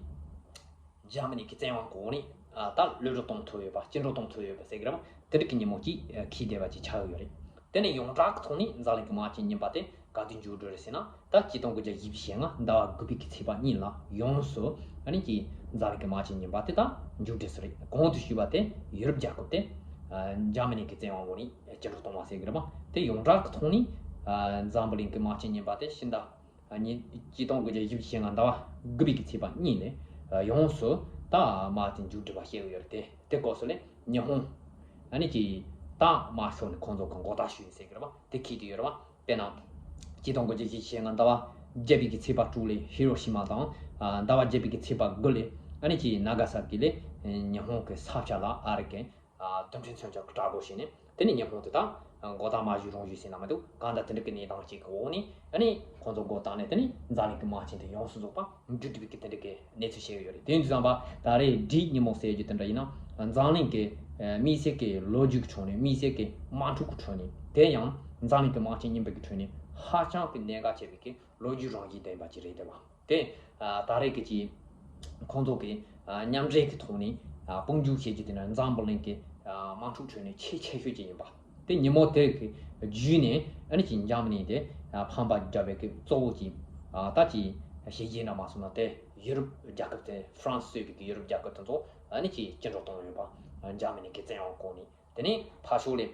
འཇར་མ་ནི་གི་བཙན་དབང་འོག་ནས་ད་གློད་གྲོལ་གཏོང་ཐུབ་ཡོད་པ། བཅིངས་འགྲོལ་གཏོང་ཐུབ་ཡོད་པ་ཟེར་གི་རེད་བ། དེ་འདྲ་གི་ཉིན་མོ་གཅིག་འཁེལ་བསྡད་པ་ཅིག་ཆགས་ཡོད་རེད། དེ་ནས་ཡོངས་གྲགས་ཀྱི་ཐོག་ནས་འཛམ་གླིང་གི་དམག་ཆེན་རྙིང་པ་དེ་ག་དུས་མཇུག་སྒྲིལ་རེད་ཟེར་ན་ད་ཆིག་སྟོང་དགུ་བརྒྱ་བཞི་བཅུ་ཞེ་ལྔ་ཟླ་བ་དགུ་པའི་གི་ཚེས་པ་གཉིས་ལ་ཡོངས་སུ་ཨ་ནི་ཀྱི་འཛམ་གླིང་གི་དམག་ཆེན་རྙིང་པ་དེ་ད་མཇུག་སྒྲིལ་སོང་རེད། གོང་དུ་ཞུས་པ་དེ་ཡུ་རོབ་རྒྱལ་ཁབ་དེ་འཇར་མ་ནི་གི་བཙན་དབང་འོག་ནས་བཅིངས་འགྲོལ་གཏོང་བ་ཟེར་གི་རེད་བ། དེ་ཡོངས་གྲགས་ཀྱི་ཐོག་ནས་འཛམ་བུ་གླིང་གི་དམག་ཆེན་རྙིང་པ་དེ་ཕྱི་ཟླ་ཉིས་ཆིག་སྟོང་དགུ་བརྒྱ་བཞི་བཅུ་ཞེ་ལྔ་ཟླ་བ་དགུ་པའི་གི་ཚེས་པ་གཉིས་ནས་ཡོངས་སུ་ད་དམག་དེ་མཇུག་སྒྲིལ་བ་བཤད་ཡོད་རེད། དེ་དེ་སྐབས་སུ་ལས་ཉི་ཧོང་ཨ་ནི་ཀྱི་ད་དམག་ཤོར་ནས་ཁོང་ཚོ་གི་མགོ་བཏགས་ཞུས་ཡིན་ཟེར་གི་རེད་བ། དེ་འཁེལ་དུ་ཡོད་རེད་བ། དཔེར་ན་ཆིག་སྟོང་དགུ་བརྒྱ་བཞི་བཅུ་ཞེ་ལྔ་ཟླ་བ་བརྒྱད་པའི་གི་ཚེས་པ་དྲུག་ལས་ཧི་རོ་ཤི་མ་དང་ཟླ་བ་བརྒྱད་པའི་གི་ཚེས་པ་དགུ་ལས་ཨ་ནི་ཀྱི་ན་ག་ས་ཀི་ལས་ཉི་ཧོང་གི་ས་ཆ་ལ་ཨ་རི་གི་རྡུལ་ཕྲན་མཚོན་ཆ་གི་དྲག་པོ་བྱས་ནས་དེ་ནས་ཉི་ཧོང་དེ་དག་མགོ་བཏགས་མ་བཞུ་རུང་བཞུ་ཟེར་ན་མི་འདུག་གང་ལྟར་དེ་འདྲ་གི་གནས་སྟངས་ཅིག་གི་འོག་ནས་ཨ་ནི་ཁོང་ཚོ་མགོ་བཏགས་ནས་དེ་ནས་འཛམ་གླིང་གི་དམག་ཆེན་དེ་ཡོངས་སུ་རྫོགས་པ་མཇུག་སྒྲིལ་བའི་གི་དེ་འདྲ་གི་གནས་ཚུལ་བཤད་ཡོད་རེད། དེ་ཡིན་དུས་ཙམ་པ་ད་རེས་བགྲེས་ཉིན་མོ་ཟེར་རྒྱུ་དེ་འདྲ་ཡིན་ན་འཛམ་གླིང་གི་མི་སེར་གི་ལོ་རྒྱུས་ཀྱི་ཁྲོད་ནས་མི་སེར་གི་དམག་འཁྲུག་གི་ཁྲོད་ནས་དེ་ཡང་འཛམ་གླིང་གི་དམག་ཆེན་རྙིང་པ་གི་ཁྲོད་ནས་ཧ་ཅང་གི་གནད་འགག་ཆེ་བའི་གི་ལོ་རྒྱུས་རང་བཞིན་ལྡན་པ་ཅིག་རེད་དེ་བ། དེ་ད་རེས་ཀྱི་ཅིག་ཁོང་ཚོ་གི་མཉམ་འབྲེལ་གྱི་ཐོག་ནས་དཔུང་འཇུག་བྱེད་རྒྱུ་དེ་ནི་འཛམ་བུ་གླིང་གི་དམག་འཁྲུག་ཁྲོད་ནས་ཆེས་ཆེ་ཤོས་ཅིག་ཡིན་པ། དེ་ཉིན་མོ་དེ་གི་བརྒྱུད་ནས་ཨ་ནི་ཅིག་འཇར་མ་ནི་དེ་ཕམ་པ་རྒྱབ་པའི་གི་གཙོ་བོ་ཅིག་ད་ཅིག་བྱས་རྗེས་འདྲ་མ་སོང་ན་དེ་ཡུ་རོབ་རྒྱལ་ཁབ་དེ་ཧྥ་རན་སི་གཙོས་པའི་གི་ཡུ་རོབ་རྒྱལ་ཁབ་དེ་ཚོ་ཨ་ནི་ཅིག་བཅིངས་འགྲོལ་གཏོང་ཡོད་པ། འཇར་མ་ནི་གི་བཙན་དབང་འོག་ནས། དེ་ནས་ཕར་ཕྱོགས་ལས་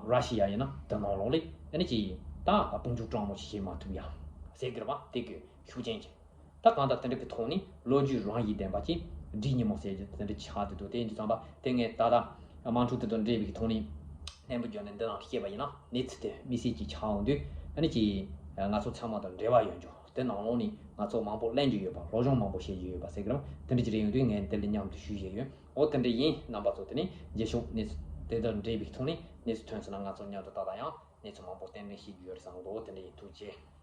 ར་ཤི་ཡ་ཡིན་ན་དེ་ནང་ལོགས་ལས་ཨ་ནི་ཅིག་ད་དཔུང་འཇུག་དྲང་མོ་ཞིག་བྱེད་མ་ཐུབ་ཡ་ཟེར་གི་རེད་བ། དེ་གི་ཤུགས་རྐྱེན་གྱིས་ད་གང་ལྟར་དེ་འདྲ་གི་ཐོག་ནས་ལོ་རྒྱུས་རང་བཞིན་ལྡན་པ་ཅིག་བགྲེས་ཉིན་མོ་ཟེར་རྒྱུ་དེ་འདྲ་ཆགས་དེ་འདུག་དེ་ཡིན་དུས་ཙམ་པ་དེ་ངས་ད་ལྟ་དམག་འཁྲུག་དེ་དང་འབྲེལ་བའི་ཐོག་ནས་གནས་བབ་བརྗོད་ནས་འདི་ནང་བཤད་པ་ཡིན་ན་གནས་ཚུལ་དེ་དམིགས་བསལ་གྱི་ཆགས་འོང་དུས་ཨ་ནི་ཅིག་ང་ཚོ་ཚང་མ་དང་འབྲེལ་བ་ཡོད་རྒྱུ་དེ་ནང་ལོགས་ནས་ང་ཚོ་མང་པོ་གླེང་རྒྱུ་ཡོད་པ་སློབ་སྦྱོང་མང་པོ་བྱེད་རྒྱུ་ཡོད་པ་ཟེར་གི་རེད་བ། དེ་འདྲ་ཅིག་རེད། ཡོང་དུས་ངས་དེ་ལ་མཉམ་དུ་ཞུས་བཞག་ཡོད། འོ་དེ་འདྲ་ཡིན། རྣམ་པ་ཚོ་དེ་ནས་རྗེས་ཕྱོགས་གནས་ཚུལ་དེ་དང་འབྲེལ་བའི་ཐོག་ནས་གནས་ཚུལ་ཐོན་སོང་ན་ང་ཚོ་མཉམ་དུ་ཏག་ཏག་ཡང་གནས་ཚུལ་མང་པོ་གཏན་འཁེལ་ཞིག་ཡོད་རེད་བསམ་གི་འདུག་འོ་དེ་འདྲ་ཡིན། ཐུགས་རྗེ་ཆེ།